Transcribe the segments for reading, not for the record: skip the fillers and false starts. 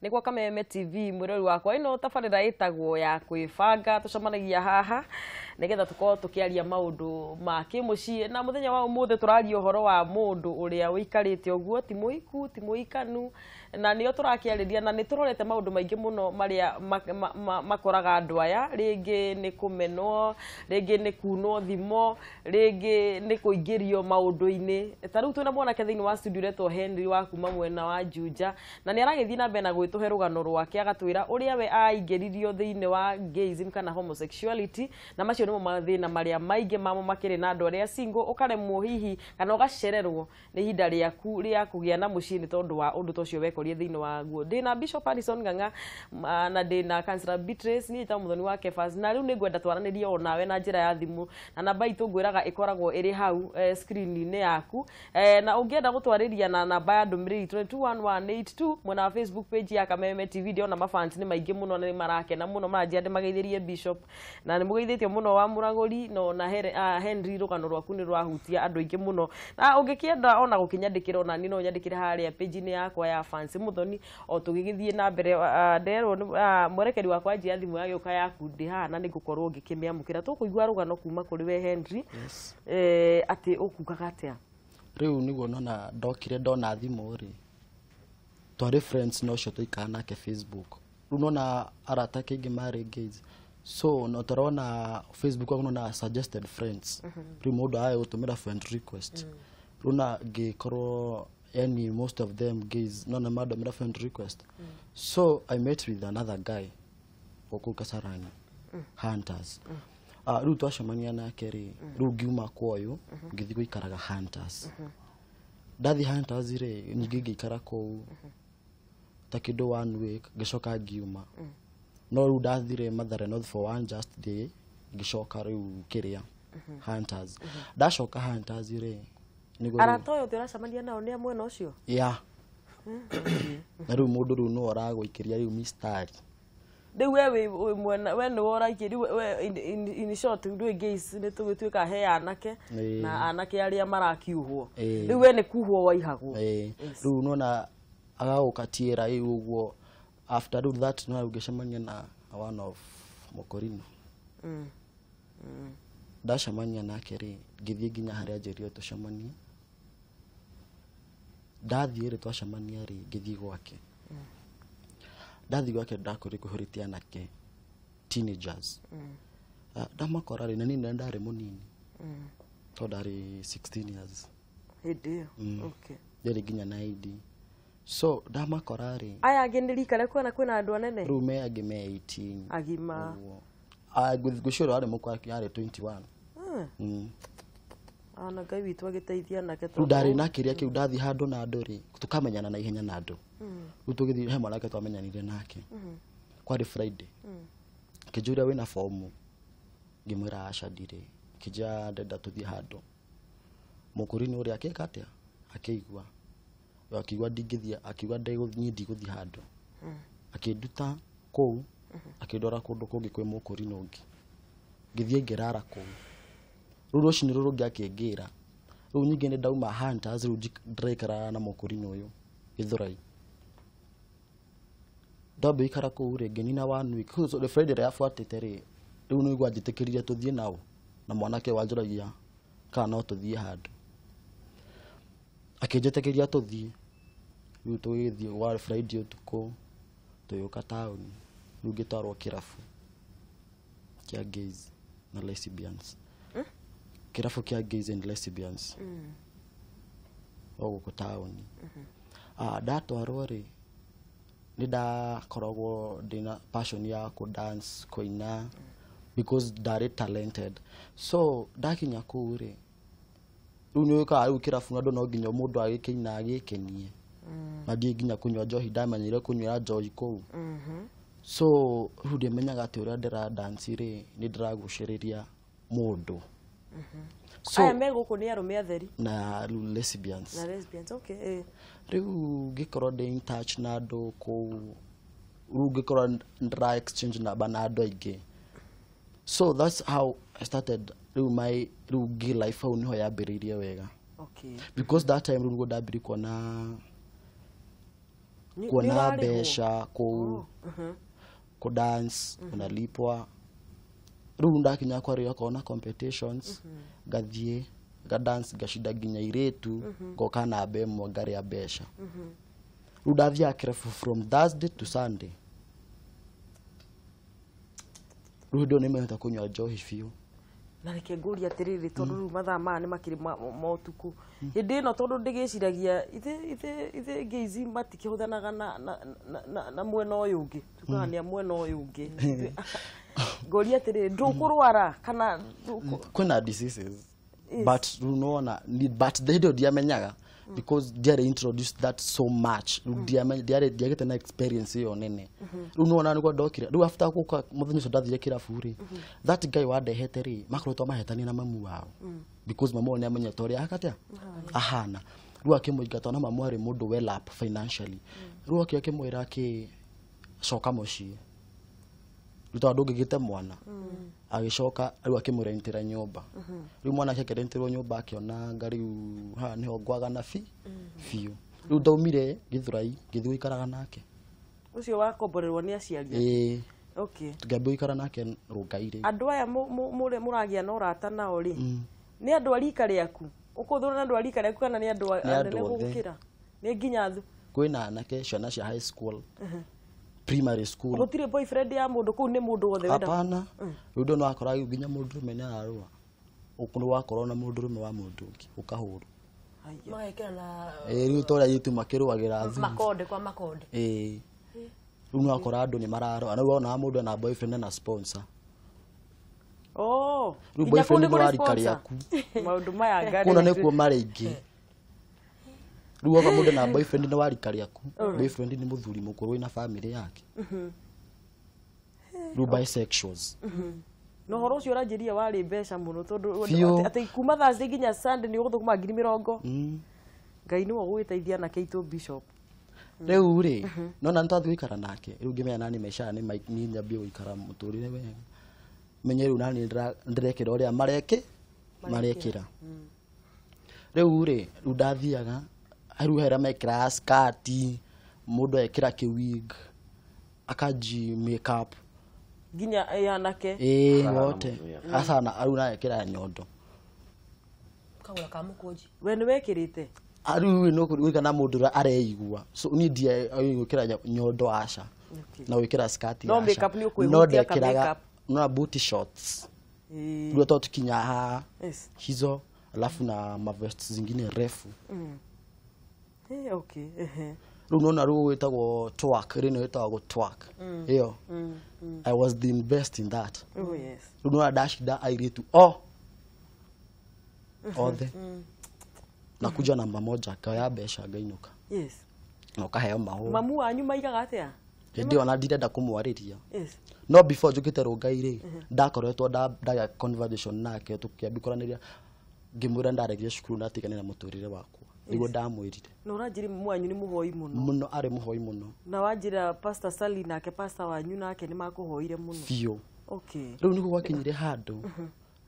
Nĩ gwa Kameme TV, mwĩrori wakwa. Ĩno tabarĩra ĩtagwo ya kwĩbanga. Tũcemanagia haha nĩgetha tũkorwo tũkĩaria maũndũ ma kĩmũciĩ, na mũthenya wa ũmũthĩ tũraria ũhoro wa mũndũ ũrĩa ũikarĩte ũguo, ti mũhiku, ti mũhikanu, na nĩo tũrakĩarĩria. Na nĩ tũrorete maũndũ maingĩ mũno marĩa makoraga andũ aya. Rĩngĩ nĩ kũmenwo, rĩngĩ nĩ kunwo thimo, rĩngĩ nĩ kũingĩrio maũndũ-inĩ. Ta rĩu twĩna mwanake thĩinĩ wa studio ũretwo Henry wa kuma mwena wa Juja, na nĩ aragĩthiĩ na mbere na gwĩtũhe rũgano rwake, agatwĩra ũrĩa we aingĩririo thĩinĩ wa gayism kana homosexuality, na macio nĩmo mathĩna marĩa maingĩ mamo makĩrĩ na andũ arĩa single. Ũkaremwo hihi kana ũgacererwo nĩ ihinda rĩaku rĩa kũgĩa na mũciĩ nĩ tondũ wa ũndũ ta ũcio wekorie thĩinĩ waguo. Ndĩna Bishop Harrison Ng'ang'a na ndĩna Councillor Beatrice. Niĩ njĩtagwo Mũthoni wa Kefas, na rĩu nĩ ngwenda twaranĩrie o nawe na njĩra ya thimũ, na namba itũ ngwĩraga ĩkoragwo ĩrĩ hau screen-inĩ yaku, na ũngĩenda gũtwarĩria na namba ya ndũmĩrĩri 21182 mwena wa Facebook page ya Kameme TV. Ndĩrona mafans nĩ maingĩ mũno na nĩ marakena mũno, maranjia ndĩmageithĩrie Bishop, na nĩ mũgeithĩtio mũno wa Mũragũri no na Henry. Rũgano rwaku nĩ rwahutia andũ aingĩ mũno, na ũngĩkĩenda ona gũkĩnyandĩkĩra, ona niĩ no nyandĩkĩre harĩa page-inĩ yakwa ya fans Mũthoni. O tũgĩgĩthiĩ na mbere, nderwo mwerekeri wakwa njia thimũ yagĩũka yaku ndĩ haha, na nĩ ngũkorwo ngĩkĩmĩamũkĩra. Tũkũigua rũgano kuma kũrĩ we Henry. Yes. Atĩ ũkugaga atĩa? Rĩu nĩguo nona ndokire ndona thimũ rĩ, twarĩ friends na ũcio tũikara nake Facebook. Rĩu nona arata ake aingĩ marĩ gays, so no tũrona Facebook waku nona suggested friends, rĩu mũndũ aya gũtũmĩra friend request. Rĩu na ngĩkorwo yani most of them gays, nona mandũmĩra friend request. So I met with another guy gũkũ Kasarani Hunters. Rĩu twacemania nake rĩ, rĩu ngiuma kwa ũyũ ngĩthiĩ gũikaraga Hunters. Ndathi Hunters rĩ, ningĩ ngĩikara kũu ta kĩndũ one week, ngĩcoka ngiuma. No rĩu ndathire Mathare North for one just day, ngĩcoka rĩu kĩrĩa Hunters. Ndacoka Hunters rĩ, nĩguo Arata ũyũ ũracemania nao nĩ a mwena ũcio? Ya, na rĩu mũndũ rĩu nĩwe ũragũikĩria rĩu mistari. Rĩu we wĩ mwena, we nĩwe ũraikia rĩu we in short, ndũĩ gays nĩ tũgĩtuĩka he anake na anake arĩa marakiuhwo. Rĩu we nĩ kuhwo waihagwo. Rĩu nona agagũkatiĩra rĩu ũguo. After rĩu that no ngĩcemania na one of Mokorino. Ndacemania nake rĩ, ngĩthiĩ nginya harĩa anjĩrire tũcemanie. Ndathiĩ rĩ, twacemania rĩ, ngĩthiĩ gwake. Ndathiĩ gwake ndakorire kũhũrĩte anake teenagers. Ndamakora rĩ, na niĩ nĩ ndarĩ mũnini tondũ ndarĩ 16 years hĩndĩ ĩyo, okay. Ndarĩ nginya na ID. So ndamakora rĩ, Aya angĩ nĩ rika rĩaku kana kwĩna andũ anene? Rĩu me angĩ me 18. Agima. Ũguo. Ngwĩciria ũrĩa warĩ mũkũrũ yarĩ 21. Ana Ngai witũ agĩteithia anake. Rĩu ndarĩ na kĩrĩa kĩu, ndathiĩ handũ na andũ rĩ, tũkamenyana na ihenya na andũ. Rĩu tũgĩthiĩ he mwanake twamenyanire nake, kwarĩ Friday. Akĩnjũria, "Wĩna fomu?" Ngĩmwĩra, "Aca, ndirĩ." Akĩnjĩra, "Ndenda tũthiĩ handũ." Mũkũrinĩ ũrĩa akĩka atĩa, akĩigua akiuga ndingĩthiĩ, akiuga niĩ ndigũthiĩ handũ. Akĩnduta kũu, akĩndwara kũndũ kũngĩ kwĩ mũkũrinũ ũngĩ. Ngĩthiĩ ngĩrara kũu. Rĩu rũcinĩ rũrũ rũngĩ akĩngĩra. Rĩu ningĩ nĩ ndauma Hunters, rĩu ndĩraikara na mũkũrinũ ũyũ Gĩthũrai. Ndamba ikara kũu rĩ, ngĩnina one week. Kũu, so the Friday ĩrĩa yabuatĩte rĩ, rĩu nĩguo anjĩtĩkĩrire tũthiĩ nao na mwanake wanjũragia kana no tũthiĩ handũ. Akĩnjĩtĩkĩria tũthiĩ. Rĩu tũgĩthiĩ gwa Friday ũtukũ, tũgĩũka taũni. Rĩu ngĩtwarwo kĩrabu kĩa gays na lesbians, kĩrabu kĩa gays and lesbians o gũkũ taũni. Ndatwarwo rĩ, nĩ ndakoragwo ndĩna passion ya kũ dance, kũina, because ndarĩ talented. So ndakinya kũu rĩ, rĩu nĩ ũkaga rĩu kĩrabu andũ no nginya mũndũ agĩkĩina agĩkenie, na ndiĩ nginya kũnyua njohi, ndamenyire kũnyuĩra njohi kũu. So rĩu ndiamenyaga atĩ ũrĩa ndĩra dance rĩ, nĩ ndĩragucĩrĩria mũndũ. So Aya me gũkũ nĩ arũme atheri? Na rĩu lesbians. Na lesbians, okay. Rĩu ngĩkorwo ndĩ in touch na andũ kũu, rĩu ngĩkorwo ndĩra exchange namba na andũ aingĩ. So that's how I started rĩu my rĩu gay life. Hau nĩho yambĩrĩirie wega because that time rĩu nĩguo ndambĩrĩrie kuona Kuona mbeca kũu kũ dance unalipwa. Rĩu ndakinya kwarĩria okorwo na competitions, ngathiĩ nga dance, ngacinda nginya irĩtu, ngoka namba 1 ngarĩa mbeca. Rĩu ndathiaga kĩrabu from Thursday to Sunday. Rĩu hĩndĩ ĩyo nĩmenyete kũnyua njohi biũ. Na reke ngũrie atĩrĩrĩ, tondũ rĩu mathaa maya nĩ makĩrĩ ma ũtukũ hĩndĩ ĩno, tondũ ndĩgĩciragia ithe gays matikĩhũthanaga na mwena ũyũ ũngĩ, tugaga nĩ a mwena ũyũ ũngĩ. Ngũrie atĩrĩrĩ, ndũkũrwara kana Kwĩna diseases, but rĩu nĩwona but hĩndĩ ĩyo ndiamenyaga because ndiarĩ introduced that so much. Rĩu ndiarĩ ndiagĩte na experience ĩyo nene. Rĩu nĩwona nĩguo ndokire rĩu after gũka mũthenya ũcio ndathire kĩrabu rĩ, that guy wandehete rĩ, makoretwo mahetania na mamu wao because mamu wao nĩamenyete ũrĩa akatia ahana. Rĩu akĩmũingata, na mamu arĩ mũndũ well up financially. Rĩu akĩmwĩra akĩ coka mũciĩ, rĩu tondũ ndũngĩgĩte mwana. Agĩcoka rĩu akĩmũrentera nyũmba. Rĩu mwana ake akĩrenterwo nyũmba, akĩona nga rĩu haha nĩho ngwagana biũ. Rĩu ndaumire Gĩthũrai ngĩthiĩ gũikaraga nake. Ũcio wakomborerwo nĩ aciari? Ĩĩ. Okay. Ngĩambia gũikara nake Rũngai rĩ. Andũ aya mũragĩa na ũrata nao rĩ, nĩ andũ a rika rĩaku ũkũthũra na andũ a rika rĩaku kana nĩ andũ Nĩ anene andũ othe. gũgũkĩra? Nĩ nginya thu Kwĩna anake, ciana cia high school, primary school. Gũtirĩ boyfriend ya mũndũ kũu? Nĩ mũndũ wothe wenda? Hapana. Rĩu ndũ nĩwakora rĩu nginya mũndũrũme nĩ ararũa. Nĩ wakorwo na mũndũrũme wa mũndũ ũngĩ ũkahũrwo. Haiya. Magekĩra na Ĩĩ, rĩu ta ũrĩa airĩtu makĩrũagĩra thuri. Makonde kwa makonde. Ĩĩ, rĩu nĩwakora andũ nĩ mararũa. Rĩu wonaga mũndũ ena boyfriend na sponsor. Oh, Rĩu nginya kũu boyfriend nĩ nĩ kũrĩ wa rika sponsor? rĩaku. Maũndũ maya ngarĩ. Kũna nĩkuo marĩ aingĩ. Rĩu woka mũndũ na boyfriend nĩ wa rika rĩaku, boyfriend nĩ mũthuri mũkũrũ wĩna family yake. Rĩu bisexuals. Na ũhoro ũcio ũranjĩria warĩ mbeca mũno tondũ Biũ. atĩ kuma Thursday nginya Sunday nĩ ũgũthũkũma 20,000. Ngai nĩwe ũgũgĩteithia anake aitũ, Bishop. Rĩu rĩ, nona nĩtwathiĩ gũikara nake, rĩu ngĩmenya nani maica aya nĩ niĩ nyambie gũikara mũtũrĩre wega, menye rĩu nani ndĩrekĩra ũrĩa marekĩra. Rĩu rĩ, rĩu ndathiaga rĩu harĩa mekĩraga skati, mũndũ ekĩra kĩwig, akanji make up. Nginya anake? Ĩĩ. Sana Wote. mũtumia. Asana rĩu naekĩra nyondo. Kagũra ka mũkũnji. We nĩ wekĩrĩte? Rĩu no gwĩka na mũndũ ũrĩa areigua, so niĩ ndiĩ gwĩkĩra nyondo, aca. Na gwĩkĩra skati, No aca. makeup nĩ ũkwĩhutia No ka ndekĩraga makeup? no booty shorts. Rĩu to tukinya haha hizo, alafu na mavest zingine refu. Okay. Ehe. Rĩu nona rĩu gwĩtagwo twerk, rĩ nĩ wĩtagwo twerk ĩyo. I was the best in that. Oh yes. Rĩu nona ndacinda airĩtu o othe nakuja namba moja, ngaya mbeca, ngainũka na ũkaheo mahũa. Mamu wanyu maigaga atĩa? Hĩndĩ ĩyo ona ndirenda kũmwarĩria. No before njũkĩte Rũngai rĩ, ndakoretwo ndagĩa conversation nake, tũkĩambia kwaranĩria, ngĩmwĩra ndaregire cukuru, ndatigane na mũtũrĩre wakwa, nĩguo ndamwĩrire. Na ũranjĩra mamu wanyu nĩ mũhoi mũno? Mũno, arĩ mũhoi mũno. Na wanjĩra Pastor Sally nake, pastor wanyu nake nĩ makũhoire mũno? Biũ. Rĩu nĩguo gwakinyire handũ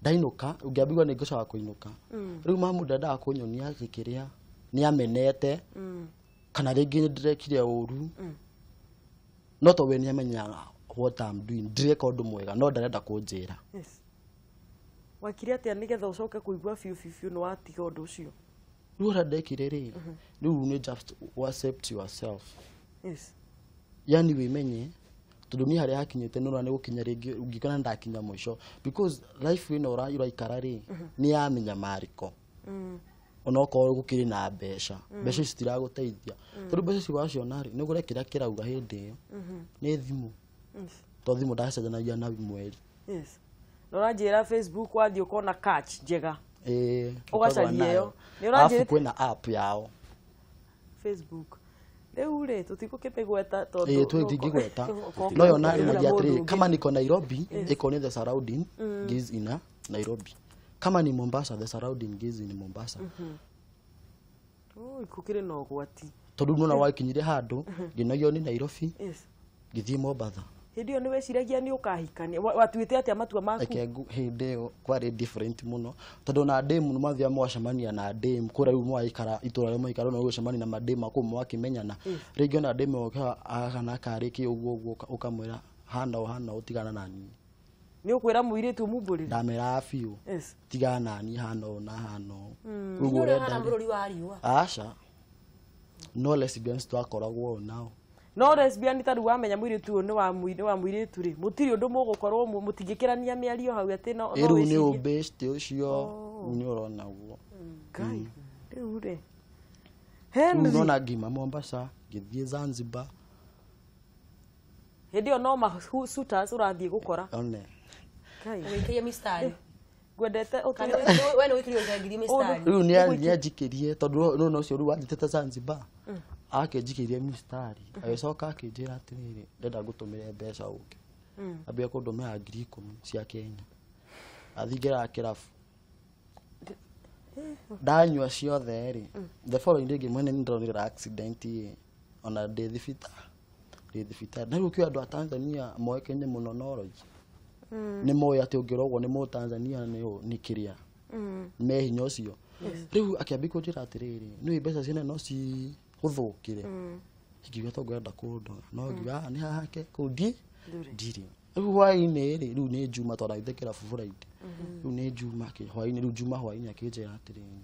ndainũka, ngĩambigua nĩ ngũcoka kũinũka. Rĩu mamu ndendaga kũnyonia atĩ kĩrĩa nĩ amenete kana rĩngĩ nĩ ndĩrekire ũru, no to we nĩ amenyaga what I'm doing, ndireka ũndũ mwega, no ndarenda kũnjĩra. Wakire atĩa nĩgetha ũcoke kũigua biũ biũ biũ nĩ watiga ũndũ ũcio? Rĩu ũrĩa ndekire rĩ, rĩu nĩ just accept yourself. Yani wĩmenye, tondũ niĩ harĩa hakinyĩte nĩ ũrona nĩ gũkinya rĩngĩ ũngĩkona ndakinya mũico, because life ĩno ũraikara rĩ, nĩ ya mĩnyamarĩko. Onokorwo gũkĩrĩ na mbeca, mbeca ici citiragũteithia, tondũ mbeca ici waciona rĩ, nĩ ũgũre kĩrĩa kĩrauga hĩndĩ ĩyo nĩ thimũ, to thimũ ndacenjanagia na mweri. Yes, na ũranjĩra Facebook wathiĩ ũkona catch njega? Ĩĩ. Ũgacaria ũkagũa nayo. ĩyo. Nĩ ũranjĩrĩte- Alafu kwĩna app yao. Facebook rĩu rĩ, tũtigũkĩmĩgweta tondũ Ĩĩ, tũtingĩgweta. Ũkorwo No ũkĩra yonanagia mũndũ atĩrĩrĩ, ũngĩ. kama niko Nairobi, ĩko nĩ the surrounding gays in a Nairobi, kama ni Mombasa, the surrounding gays in Mombasa. Ui, gũkĩrĩ na ũgwati. Tondũ nona wakinyire handũ ngĩnogio nĩ Nairobi, ngĩthiĩ Mombatha. Hĩndĩ ĩyo nĩ weciragia nĩ ũkahikania? Watuĩte atĩa matua maku? Reke hĩndĩ ĩyo kwarĩ different mũno, tondũ na ndĩmu nĩ mwathiaga mwacemania na ndĩmu kũrĩa rĩu mwaikara itũra rĩrĩa mwaikara no gũcemania na mandĩmu akũu mwakĩmenyana. Rĩngĩ ona ndĩmu oka kana karĩ kĩ ũguo ũguo ũkamwĩra hana ũũ hana ũũ, tigana na niĩ. Nĩ ũkwĩra mũirĩtu ũmumbũrĩre? Ndameraga biũ. Tigana na niĩ hana ũũ na hana ũũ. Ũguo Nĩ ũrenda ũrĩa rĩ. bũrũri wa riũa. Aca, no lesbians twakoragwo nao. No lesbian ta rĩu wamenya mũirĩtu ũyũ nĩ wa mũirĩtu rĩ, mũtirĩ ũndũ mũgũkorwo mũtingĩkĩrania mĩario hau atĩ no Ĩ rĩu nĩ wĩcirie. ũbĩcti ũcio, rĩu nĩ ũrona ũguo. Ngai, rĩu rĩ Rĩu Henry, nona ngiuma Mombasa ngĩthiĩ Zanzibar. Hĩndĩ ĩyo no ma suitors ũrathiĩ gũkora. One. Ngai. Ũgĩikĩria mistari. Ngwendete Kana ũtũre. we nĩ ũikĩrio ngiri mistari. Rĩu nĩ anjikĩrie, tondũ nona ũcio rĩu wanjĩtĩte Zanzibar akĩnjikĩrie mistari, agĩcoka akĩnjĩra atĩrĩrĩ, ndĩrenda ngũtũmĩre mbeca ũke. Ambia kũndũmĩra 10,000 cia Kenya, athiĩ ngeraga kĩrabu ndanyua ciothe rĩ. The following day ngĩmwene nĩ ndĩronire accident ĩ, ona ndĩ thibitarĩ. Na rĩu kũrĩ andũ a Tanzania moĩkaine mũno na ũrogi, nĩ moĩ atĩ ũngĩrogwo nĩ Mũtanzania nĩ kĩrĩa me hinya ũcio. Rĩu akĩambia kũnjĩra atĩrĩrĩ, nĩũĩ mbeca ciene no cigũthũkĩre. Ngiuga to ngwenda kũndoga, no ngiuga nĩ hahake kũu ndirĩ. Rĩu hwaĩ-inĩ rĩ, rĩu nĩ Juma, tondũ ndathire kĩrabu Friday, rĩu nĩ Juma hwaĩ-inĩ, rĩu Juma hwaĩ-inĩ akĩnjĩra atĩrĩrĩ,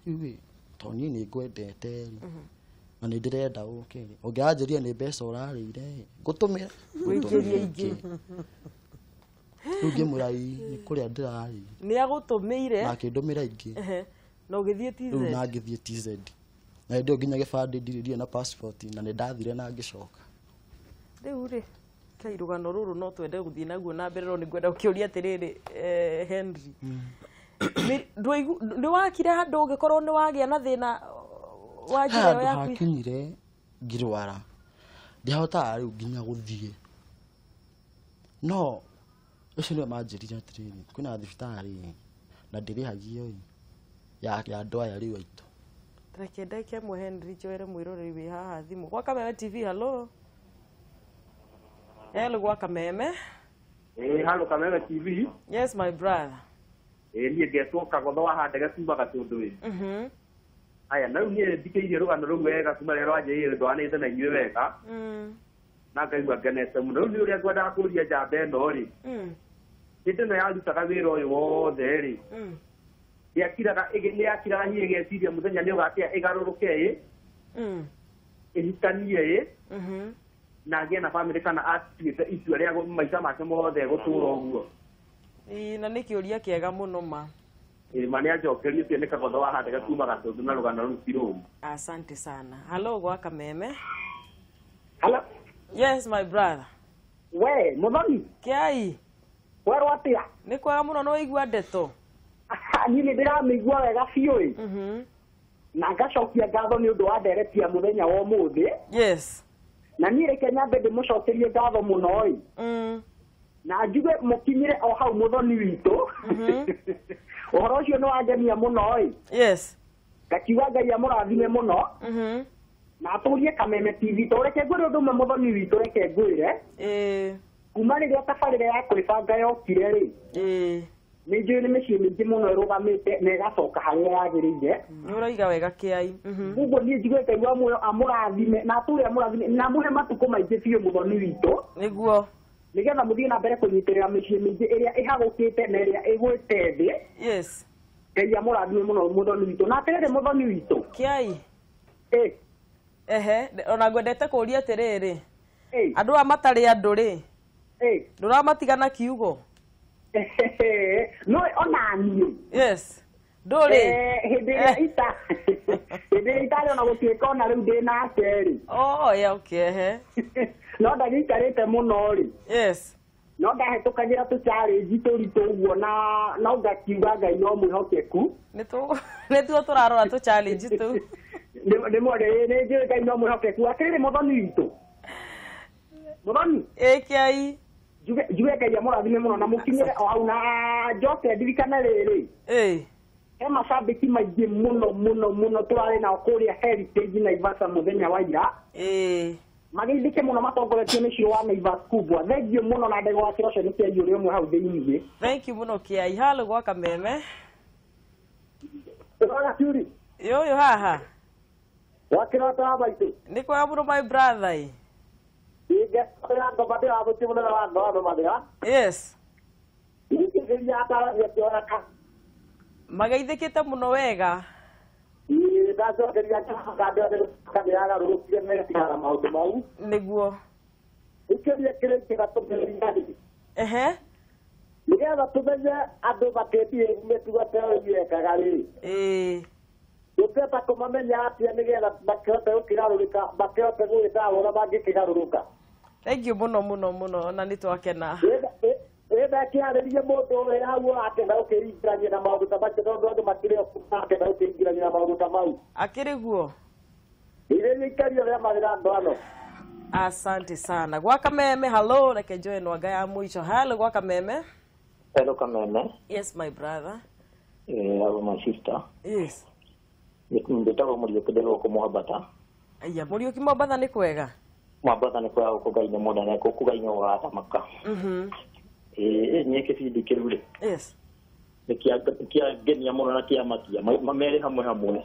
rĩu ĩ tondũ niĩ nĩ ngwendete rĩ, na nĩ ndĩrenda ũke rĩ, ũngĩranjĩria nĩ mbeca ũrarĩire rĩ, ngũtũmĩre Wĩikĩrie ingĩ. Rĩu ngĩmwĩra ĩ nĩ kũrĩa ndĩrarĩire. Nĩ agũtũmĩire. Na akĩndũmĩra ingĩ. Na ũgĩthiĩ TZ. Rĩu na ngĩthiĩ TZ, na hĩndĩ ĩyo nginya gĩbandĩ ndirĩ na passport, na nĩ ndathire na ngĩcoka. Rĩu rĩ kai rũgano rũrũ no twende gũthiĩ naguo na mbere, no nĩ ngwenda gũkĩũria atĩrĩrĩ, Henry, nĩ wakire handũ ũngĩkorwo nĩ wagĩa na thĩna wa njĩra ĩyo handũ yaku? Hakinyire ngĩrwara, ndiahotaga rĩu nginya gũthiĩ, no ũcio nĩwe manjĩrire atĩrĩrĩ, kwĩna thibitarĩ na ndĩrĩhagio ĩ ya andũ aya rĩu aitũ. Reke ndagĩka ĩmwe Henry njoere mwĩroreri wĩ haha thimũ gwa Kameme TV. Hello, hello gwa Kameme. Ĩĩ, halo Kameme TV. Yes, my brother. Ĩĩ, niĩ ngetwo Kagotho wa Handege kuma Gatũndũ ĩ. Aya, na rĩu niĩ thikĩirie rũgano rũu wega kuma rĩrĩa rwanjĩrĩirie, ndwanĩte na inyuĩ wega na ngaigua ngenete mũno. Rĩu nĩ ũrĩa ngwendaga kũria njamba ĩno rĩ, hĩndĩ ĩno yarutaga wĩra ũyũ wothe rĩ, nĩyakiraga hihi ĩgeciria mũthenya nĩ ũgakĩa ĩgarũrũke ĩ ĩhikanie ĩ na agĩe na bamĩrĩ, kana atuĩte itua rĩa maica make mothe gũtũra ũguo? Ĩĩ, na nĩ kĩũria kĩega mũno ma. Ĩĩ, ma nĩ anjokerie. Ũcio nĩ Kagotho wa Handege kuma Gatũndũ na rũgano rũu ti rũu. Asante sana. Hello gwa Kameme. Hello. Yes, my brother. We, Muthoni, Kĩai. werwo atĩa? Nĩ kwega mũno. Nĩ waigua ndeto? Niĩ nĩ ndĩramĩigua wega biũ ĩ. Na ngacokia ngatho nĩ ũndũ wa ndereti ya mũthenya wa ũmũthĩ. Na niĩ reke nyambe ndĩmũcokerie ngatho mũno ĩ. Na njuge mũkinyĩre o hau Mũthoni witũ. Ũhoro ũcio nĩ wangenia mũno ĩ. Ngakiuga Ngai amũrathime mũno. Na atũrie Kameme TV. To reke ngwĩre ũndũ ũmwe Mũthoni witũ, reke ngwĩre. Kuma rĩrĩa tabarĩra ya kwĩbanga yokire rĩ, nĩ njũĩ nĩ mĩciĩ mĩingĩ mũno ĩrũgamĩte na ĩgacoka harĩa yagĩrĩire. Nĩ ũroiga wega kĩai. Koguo niĩ njigue Ngai wa muoyo amũrathime na atũre amũrathime na amũhe matukũ maingĩ biũ Mũthoni witũ, Nĩguo. nĩgetha mũthiĩ na mbere kũnyitĩrĩra mĩciĩ mĩingĩ ĩrĩa ĩhagũkĩte na ĩrĩa ĩgwĩte thĩ. Ngai amũrathime mũno Mũthoni witũ. Na atĩrĩrĩ Mũthoni witũ, Kĩai. ĩ Ehe, ona ngwendete kũũria atĩrĩrĩ, ĩ andũ aya matarĩ andũ rĩ, ĩ ndũramatigana kiugo? No ona niĩ Ndũrĩ. Hĩndĩ ĩrĩa ita hĩndĩ ĩrĩa itarĩ ona gũtuĩka ona rĩu ndĩ nake rĩ, Oh, yeah, okay, ehe. no ndagĩikarĩte mũno rĩ, no ndahĩtũkagĩra tũ challenge tũritũ ũguo, na no ngakiuga Ngai no mwĩhokeku. Nĩtuo tũrarora tũ challenge tũu. Nĩ nĩ njũĩ Ngai no mwĩhokeku. Atĩrĩrĩ Mũthoni witũ, Mũthoni, Ĩ kĩai. njuge Ngai amũrathime mũno na mũkinyĩre o hau, na njoke ndirikane rĩrĩ, he macambĩki maingĩ mũno mũno mũno tũrarĩ nao kũrĩa Heritage Naivasha mũthenya wa ira. Mageithĩke mũno matongoretio nĩ Ciro wa Naivas Kubwa. Thengiũ mũno na ndegwa wa kĩroco nĩ kĩai ũrĩ ũmwe hau thĩiniĩ. Thank you mũno Kĩai. Halo gwa Kameme. Yoyo haha. Wakĩrota wa maitũ. Nĩ kwega mũno my brother ĩ. Yes. Mageithĩkĩte mũno wega. Nĩguo. Ehe. Nĩgetha tũmenye andũ makĩtie mĩtugo ta ĩyo yekaga rĩ. Ĩĩ. Tũngĩhota kũmamenya atĩa nĩgetha makĩhote gũkĩgarũrũka, makĩhote gwĩthaũra ũrĩa mangĩkĩgarũrũka. Thank you mũno mũno mũno na nĩ twakena. Ĩndakĩarĩrie mũndũ ũrĩa hau akĩenda gũkĩingĩrania na maũndũ ta macio tondũ andũ makĩrĩ o akĩenda gũkĩingĩrania na maũndũ ta mau. Akĩrĩ guo. Ĩrĩa ikario rĩa mawĩra andũ ano. Asante sana. Gwa Kameme, hello, reke njoe nwanga ya mũico. Hello gwa Kameme. Hello Kameme. Yes my brother. Hello my sister. Yes. Ndĩtagwo Mũriũki ndĩ gũkũ Mwambata. Aya, Mũriũki Mwambatha nĩ kwega? Mwambatha nĩ kwega gũkũ Ngai nĩ mũnene, gũkũ Ngai nĩ ũrathamaka. Ĩĩ niĩ kĩbindi kĩu rĩ. Yes. Nĩ kĩangenia mũno na kĩamakia, merĩ hamwe hamwe.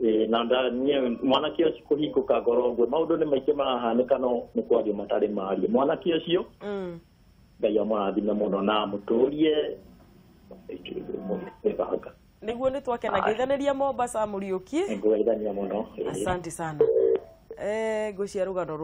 Ĩĩ na niĩ mwanake ũcio kũhingũka ngoro ũguo, maũndũ nĩ maingĩ marahanĩka no nĩ kwario matarĩ marie. Mwanake ũcio Ngai amũrathime mũno na amũtũrie mĩbanga. Nĩguo nĩ twakena. Geithanĩria Mombasa Mũriũki. Nĩngũgeithania mũno. Asante sana. Ngwĩciria rũgano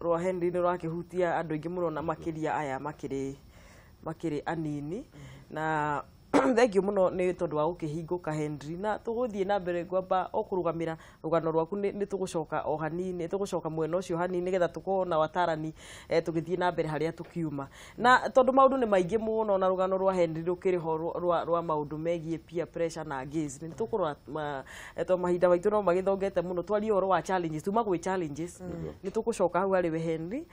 rwa Henry nĩ rũrakĩhutia andũ aingĩ mũno na makĩria aya makĩrĩ anini. Na thank you mũno nĩ tondũ wa gũkĩhingũka Henry, na tũgũthiĩ na mbere ngwamba o kũrũgamĩra rũgano rwaku nĩ tũgũcoka o hanini, tũgũcoka mwena ũcio hanini nĩgetha tũkorwo na watarani tũgĩthiĩ na mbere harĩa tũkiuma. Na tondũ maũndũ nĩ maingĩ mũno na rũgano rwa Henry rũkĩrĩ ho rwa maũndũ megiĩ peer pressure na gays, nĩ tũkũrora tondũ mahinda maitũ no magĩthongete mũno twarie ũhoro wa challenges, tuma gwĩ challenges nĩ tũgũcoka hau harĩ we Henry.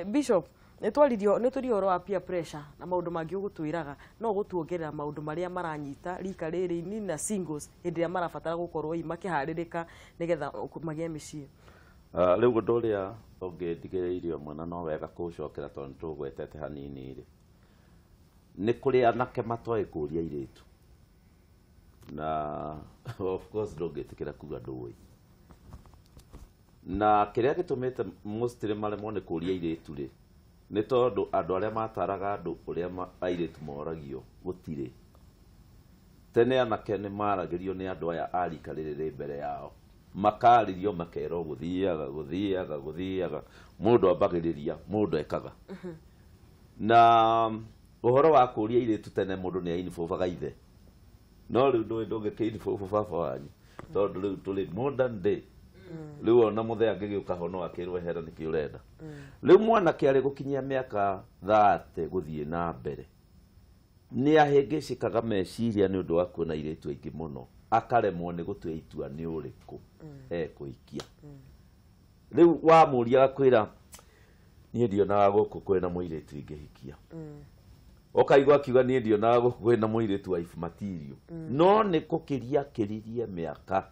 Bishop, nĩ twarie ũhoro wa peer pressure na maũndũ mangĩ ũgũtwĩraga, no ũgũtuongerera maũndũ marĩa maranyita rika rĩrĩ inini na singles hĩndĩ ĩrĩa marabatara gũkorwo makĩharĩrĩka nĩgetha magĩe mĩciĩ. Rĩu ũndũ ũrĩa ũngĩndigĩrĩirio mũno no wega kũũcokera tondũ nĩ tũgwetete hanini rĩ, nĩ kũrĩ anake matoĩ kũũria airĩtu, na of course ndũngĩtĩkĩra kuga ndũĩ. Na kĩrĩa gĩtũmĩte mostly maremwo nĩ kũũria airĩtu rĩ, nĩ tondũ andũ arĩa mataraga andũ ũrĩa airĩtu moragio gũtirĩ. Tene anake nĩ maragĩrio nĩ andũ aya a rika rĩrĩ rĩ mbere yao, makarĩrio makerwo gũthiaga gũthiaga gũthiaga, mũndũ ambagĩrĩria mũndũ ekaga. Na ũhoro wa kũũria airĩtu tene mũndũ nĩ ainibũbaga ithe, no rĩu ndũĩ ndũngĩkĩinibũbũ baba wanyu tondũ rĩu tũrĩ modern day. Rĩu ona mũthee angĩgĩũka ho no akĩrwo ehera nĩkĩ ũrenda. Rĩu mwanake arĩ gũkinyia mĩaka 30 gũthiĩ na mbere nĩ ahĩngĩcĩkaga meciria nĩ ũndũ wa kuona airĩtu aingĩ mũno, akaremwo nĩ gũtua itua nĩ ũrĩkũ ekũhikia. Rĩu wamũria agakwĩra niĩ ndionaga gũkũ kwĩna mũirĩtu ingĩhikia. Ũkaigua akiuga niĩ ndionaga gũkũ kwĩna mũirĩtu wife material, no nĩ gũkĩria akĩririe mĩaka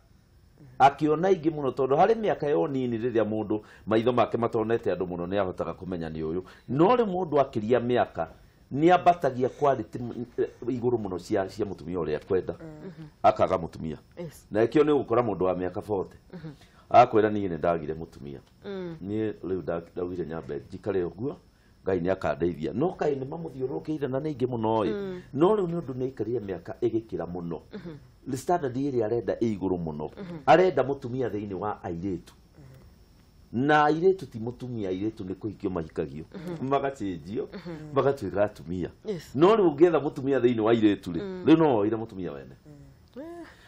akĩona aingĩ mũno, tondũ harĩ mĩaka ya ũnini rĩrĩa mũndũ maitho make matonete andũ mũno nĩ ahotaga kũmenya nĩ ũyũ, no rĩ mũndũ akĩria mĩaka nĩ ambatagia quality igũrũ mũno cia mũtumia ũrĩa akwenda, akaga mũtumia. Na ĩkĩo nĩ ũgũkora mũndũ wa mĩaka 40 akwĩra niĩ nĩ ndagire mũtumia, niĩ rĩu ndaugire nyambe njikare ũguo Ngai nĩ akandeithia, no kaĩ nĩ mamũthiũrũrũkĩire na nĩ aingĩ mũno ĩ, no rĩu nĩ ũndũ nĩ aikarire mĩaka ĩgĩkĩra mũno, standard ĩrĩa arenda ĩ igũrũ mũno, arenda mũtumia thĩinĩ wa airĩtu, na airĩtu ti mũtumia, airĩtu nĩ kũhikio mahikagio magacĩnjio magatuĩka atumia. No rĩu ũngĩetha mũtumia thĩinĩ wa airĩtu rĩ, rĩu no woire mũtumia wene.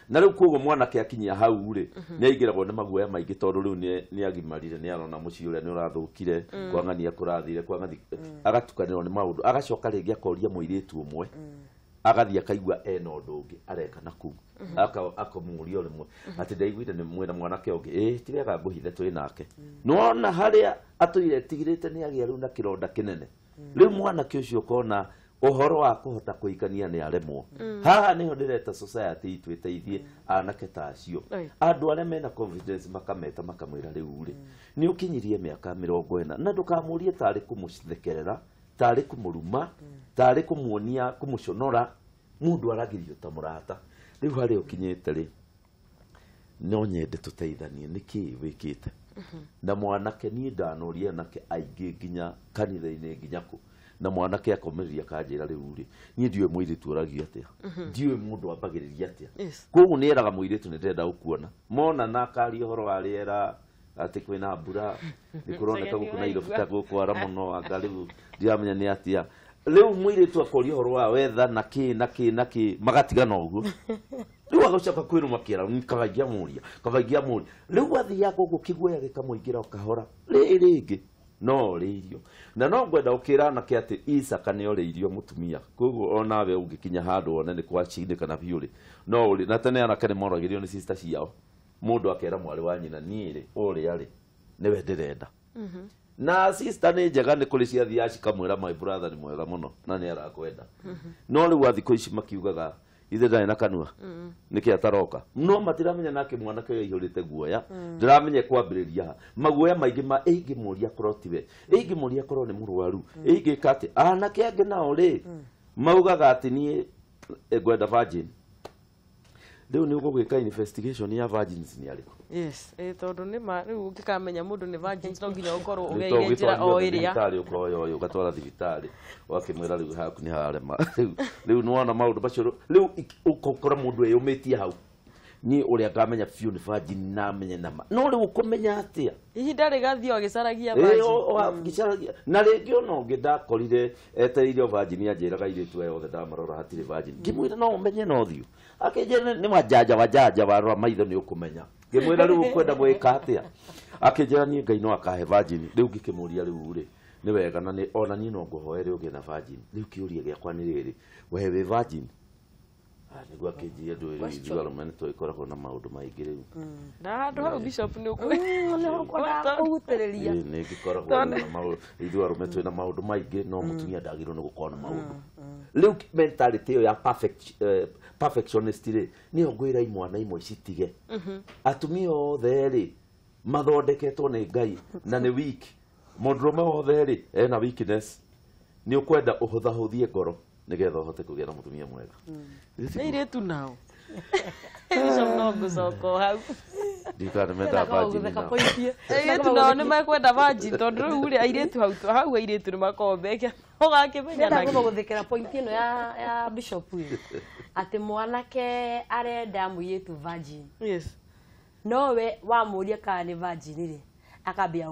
Na rĩu koguo mwanake akinyia hau rĩ, nĩ aingĩragwo nĩ maguoya maingĩ tondũ rĩu nĩ agimarire, nĩ arona mũciĩ ũrĩa nĩ ũrathũkire, kwang'ania kũrathire, kwang'ania agatukanĩrwo nĩ maũndũ, agacoka rĩngĩ akoria mũirĩtu ũmwe, agathiĩ akaigua ena ũndũ ũngĩ areka na kũu, akamũria rĩmwe atĩ ndaiguire nĩ mwĩna mwanake ũngĩ, ĩĩ ti wega ngũhithe twĩ nake. Nĩwona harĩa atũire etigĩrĩte nĩ agĩa rĩu na kĩronda kĩnene. Rĩu mwanake ũcio ũkona Ũhoro wa kũhota kũhikania nĩ aremwo. Haha nĩho ndĩreta society itũ ĩteithie anake ta acio. Andũ arĩa mena confidence makameta makamwĩra rĩu rĩ, nĩ ũkinyirie mĩaka 40 na ndũkamũrie tarĩ kũmũthekerera, tarĩ kũmũruma, tarĩ kũmuonia kũmũconora, mũndũ aragĩrio ta mũrata. Rĩu harĩa ũkinyĩte rĩ, no nyende tũteithanie nĩkĩ wĩkĩte. Na mwanake niĩ ndanoria anake aingĩ nginya kanitha-inĩ nginya kũ, na mwanake akomereria kanjĩra rĩu rĩ, niĩ ndiũĩ mũirĩtu oragio atĩa, ndiũĩ mũndũ ambagĩrĩria atĩa. Koguo nĩ eraga mũirĩtu nĩ ndĩrenda gũkuona, mona na akaria ũhoro wa rĩera atĩ kwĩna mbura, nĩ kũroneka gũkũ Nairobi ta gũkwara mũno, anga rĩu ndiramenya nĩ atĩa. Rĩu mũirĩtu akoria ũhoro wa wetha na kĩ na kĩ na kĩ, magatigana ũguo. Rĩu agacoka kwĩrũma kĩara, kabaingia mũria, kabaingia mũria. Rĩu athiaga ũguo kĩguoya gĩkamũingĩra o kahora, rĩrĩ rĩngĩ no orĩirio. Na no ngwenda gũkĩra anake atĩ Isaka nĩ orĩirio mũtumia, koguo onawe ũngĩkinya handũ wone nĩ gwacindĩkana biũ rĩ, no ũrĩ. Na tene anake nĩ moragĩrio nĩ sister ciao, mũndũ akera mwarĩ wa nyina niĩ rĩ, ũrĩa rĩ nĩwe ndĩrenda. Na sister nĩ njega, nĩ kũrĩ ciathiaga cikamwĩra my brother nĩ mwega mũno na nĩ arakwenda. No rĩu thikũ ici makiugaga ithe ndarĩ na kanua, nĩkĩ ataroka. No matiramenya nake mwanake ũyũ aihũrĩte guoya, ndiramenya kwambĩrĩria ha. Maguoya maingĩ ma ĩngĩmũria korwo tiwe, ĩngĩmũria korwo nĩ mũrwaru, ĩngĩka atĩ. Anake angĩ nao rĩ, maugaga atĩ niĩ ngwenda virgin. Rĩu nĩ ũgũgĩka investigation ya virgins nĩ arĩkũ? Yes, tondũ nĩ ma rĩu ũngĩkamenya mũndũ nĩ virgin no nginya ũkorwo ũgereire njĩra o ĩrĩa. Thibitarĩ ũkoya ũyũ ũgatwara thibitarĩ, ũgakĩmwĩra rĩu haku nĩ harema. Rĩu nĩwona maũndũ macio, rĩu ũgakora mũndũ eyũmĩtie hau. Niĩ ũrĩa ngamenya biũ nĩ virgin na menye nama. No rĩu ũkũmenya atĩa? Ihinda rĩgathiĩ o agĩcaragia virgin. Agĩcaragia. Na rĩngĩ ona ũngĩ ndakorire etereire o virgin anjĩraga airĩtu aya othe ndamarora hatirĩ virgin. Ngĩmwĩra no ũmenye na ũthiũ. Akĩnjĩra nĩ wajanja wajanja warora maitho nĩ ũkũmenya. Ngĩmwĩra rĩu ũkwenda gwĩka atĩa? Akĩnjĩra niĩ Ngai no akahe virgin. Rĩu ngĩkĩmũria rĩu rĩ, nĩ wega na nĩ ona niĩ no ngũhoere ũgĩe na virgin. Rĩu kĩũria gĩakwa nĩ rĩrĩ, we wĩ virgin? Nĩguo akĩnjia ndũĩ rĩu ithuĩ arũme nĩ tũgĩkoragwo na maũndũ maingĩ rĩu. Na handũ hau Bishop nĩ ũkũhutĩrĩria. Nĩ ngĩkoragwo na maũndũ, ithuĩ arũme twĩna maũndũ maingĩ, no mũtumia ndagĩrĩirwo nĩ gũkorwo na maũndũ. Rĩu mentality ĩyo ya perfectionist rĩ, nĩyo ngwĩra imwana imwe citige. Atumia othe rĩ, mathondeketwo nĩ Ngai na nĩ weak. Mũndũrũme wothe rĩ, ena weakness. Nĩ ũkwenda ũhũthahũthie ngoro nĩgetha ũhote kũgĩa na mũtumia mwega. Nĩ airĩtu nao. Bishop no ngũcoka hau. Ndikanamenda virgin nao. Airĩtu nao nĩ mekwenda virgin tondũ rĩu rĩ airĩtu hau airĩtu nĩ makoragwo meke. Ũgakĩmenya na kĩ. Gũthekera point ĩno ya Bishop ĩ. Atĩ mwanake arenda mũirĩtu virgin. Yes. Nowe wamũria kana nĩ virgin rĩ, akambia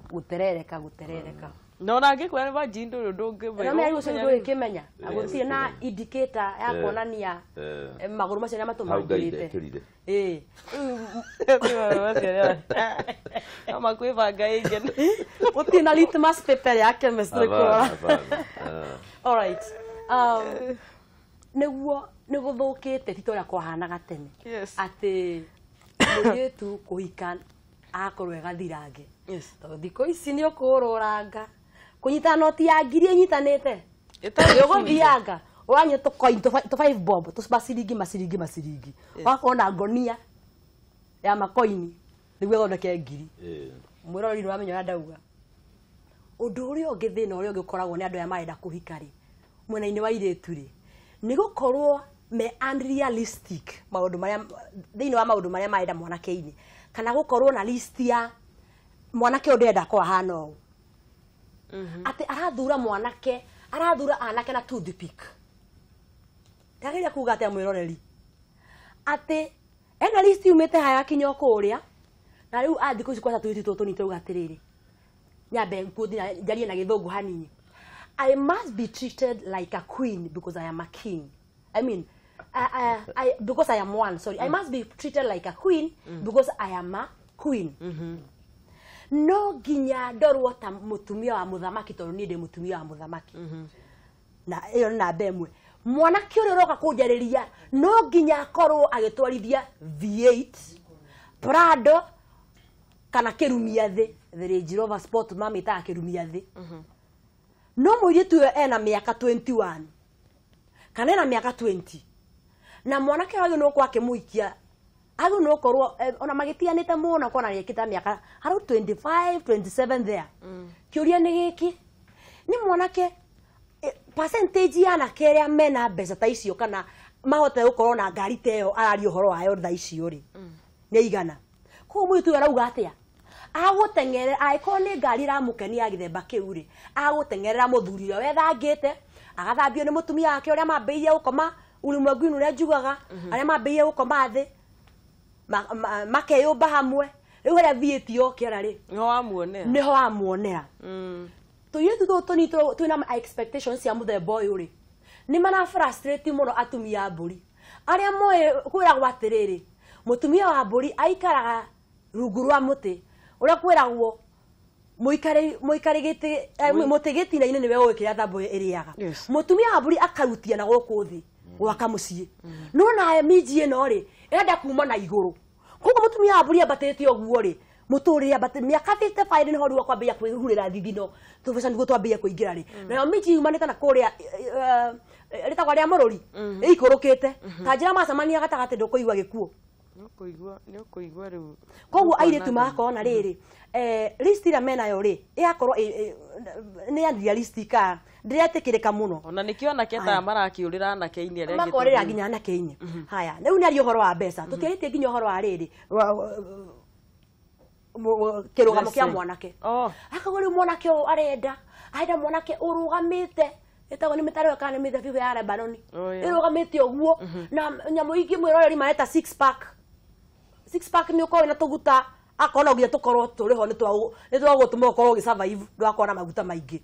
gũterereka gũterereka. No na angĩkwĩra nĩ virgin ndũrĩ ũndũ ũngĩmenya. No menya ũcio ndũrĩ ũkĩmenya. Gũtirĩ na indicator ya kuonania magũrũ macio nĩ matũmangĩrĩte. Ĩĩ. No makwĩbanga ĩngĩ. Gũtirĩ na litmus paper ya chemistry kũrora. All right. Nĩguo nĩ gũthũkĩte ti ta ũrĩa kwahanaga tene. Atĩ mũirĩtu kũhika agakorwo egathirange. Tondũ thikũ ici nĩ ũkũrũranga. Kũnyita noti ya ngiri ĩnyitanĩte. Ũgũthianga ũranyua tũcoin tũ 5 bob tũ maciringi maciringi maciringi. Ũgakorwo na ngonia ya makoini nĩguo ĩthondeke ngiri. Mwĩroreri nĩ wamenya ũrĩa ndauga. Ũndũ ũrĩa ũngĩ thĩna ũrĩa ũngĩ ũkoragwo nĩ andũ aya marenda kũhika rĩ, mwena-inĩ wa airĩtu rĩ, nĩ gũkorwo me unrealistic maũndũ marĩa thĩinĩ wa maũndũ marĩa marenda mwanake-inĩ, kana gũkorwo na list ya mwanake ũyũ ndĩrenda akorwo ahana ũũ. Atĩ arathura mwanake, arathura anake na toothpick. Ndageria kuga atĩa mwĩroreri? Atĩ ena list yumĩte haya kinya kũrĩa, na rĩu athikũ ici kwaca tũirĩtu tũtũ tũnini tũrauga atĩrĩrĩ, nyambe njarie na gĩthũngũ hanini. I must be treated like a queen because I am a king. I mean, because I am one, sorry. I must be treated like a queen because I am a queen. No nginya ndorwo ta mũtumia wa mũthamaki tondũ niĩ ndĩ mũtumia wa mũthamaki. Na ĩyo nĩ namba ĩmwe. Mwanake ũrĩa ũroka kũnjarĩria no nginya akorwo agĩtwarithia V8, Prado kana kĩrumia thĩ. The Range Rover Sport mamĩtaga kĩrumia thĩ. No mũirĩtu ũyũ ena mĩaka 21. Kana ena mĩaka 20. Na mwanake ũyũ no kwake mũhikia agũ no korwo ona magĩtiganĩte mũno kona nĩekĩte mĩaka around 25 27 there. Kĩũria nĩ gĩkĩ, nĩ mwanake percentage ya anake arĩa mena mbeca ta icio kana mahote gũkorwo na ngari ta ĩyo araria ũhoro wayo thaa icio rĩ nĩ igana. Koguo mũirĩtu ũyũ arauga atĩa? Agũteng'erera angĩkorwo nĩ ngari ĩramũkenia ya gĩthemba kĩu rĩ, agũteng'erera mũthuri ũrĩa wethangĩte, agathambio nĩ mũtumia wake ũrĩa mambĩrĩirie gũkoma ulimwengu-inĩ ũrĩa njugaga, arĩa mambĩrĩirie gũkoma thĩ makeyũmba hamwe. Rĩu harĩa V8 yokĩra rĩ, Nĩho wamuonera. Nĩho wamuonera. Tũirĩtu tũtũ tũnini twĩna expectations cia mũthemba ũyũ rĩ, nĩ mara frustrate mũno atumia a mbũri arĩa moĩ kwĩragwo atĩrĩrĩ, mũtumia wa mbũri aikaraga rungu rwa mũtĩ ũrĩa kwĩragwo mũikarĩ gĩtĩ mũtĩ gĩtina-inĩ nĩwe ũĩ kĩrĩa thambo ĩrĩaga. Mũtumia wa mbũri akarutia na gũkũ thĩ gwaka mũciĩ, no naye minji ĩno rĩ ĩrenda kuma na igũrũ. Koguo mũtumia wa mbũri ambatĩte ũguo rĩ, mũtũrĩre ambate mĩaka 55 nĩho rĩu akwambĩrĩria kwĩhurĩra thithino tũbeca nĩguo twambĩrĩrie kũingĩra rĩ, nayo minji yumanĩte na kũrĩa rĩtagwo rĩa mũrũri ĩikũrũkĩte ta njĩra macemania gatagatĩ ndũkũigua gĩkuũ. Nĩũkũigua rĩu. Koguo airĩtu magakorwo na rĩrĩ list ĩrĩa menayo rĩ ĩgakorwo nĩ unrealistic, ndĩretĩkĩrĩka mũno. Ona nĩkĩo anake ta marakĩũrĩra anake-inĩ arĩa angĩ makorĩra nginya anake-inĩ. Haya, rĩu nĩ aria ũhoro wa mbeca, tũtiarĩtie nginya ũhoro wa rĩrĩ kĩrũgamo kĩa mwanake. Akauga rĩu mwanake ũyũ arenda mwanake ũrũgamĩte ĩtagwo nĩ mĩtaro kana nĩ mĩthabibũ ya Lebanon ĩrũgamĩte ũguo, na nyamũ ingĩ mwĩroreri mareta six pack. Six pack nĩ ũkorwo na tũguta akorwo no nginya tũkorwo tũrĩ ho nĩ twa gũtũma ũkorwo ũgĩ survive ndũgakorwo na maguta maingĩ.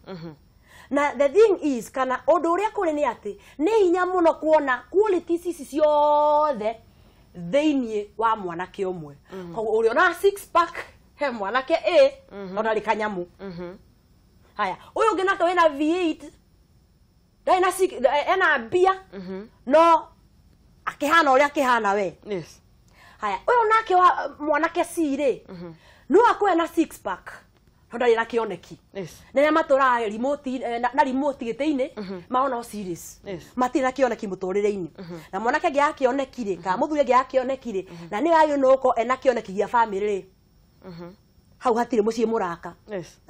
Na the thing is, kana ũndũ ũrĩa kũrĩ nĩ atĩ nĩ hinya mũno kuona qualities ici ciothe thĩinĩ wa mwanake ũmwe. Koguo ũrĩonaga six pack he mwanake A ona rĩ kanyamũ. Haya, ũyũ ũngĩ nake wĩna V8 ndarĩ na ena mbia no akĩhana ũrĩa akĩhana we. Haya, ũyũ nake wa mwanake C rĩ, no akorwo na six pack no ndarĩ na kĩoneki. Na arĩa matũraga remote na remote gĩtĩ-inĩ maona serious, matirĩ na kĩoneki mũtũrĩre-inĩ. Na mwanake angĩaga kĩoneki rĩ, kana mũthuri angĩaga kĩoneki rĩ, na nĩ wagĩrĩirwo nĩ gũkorwo ena kĩoneki gĩa bamĩrĩ rĩ, hau hatirĩ mũciĩ mũraka.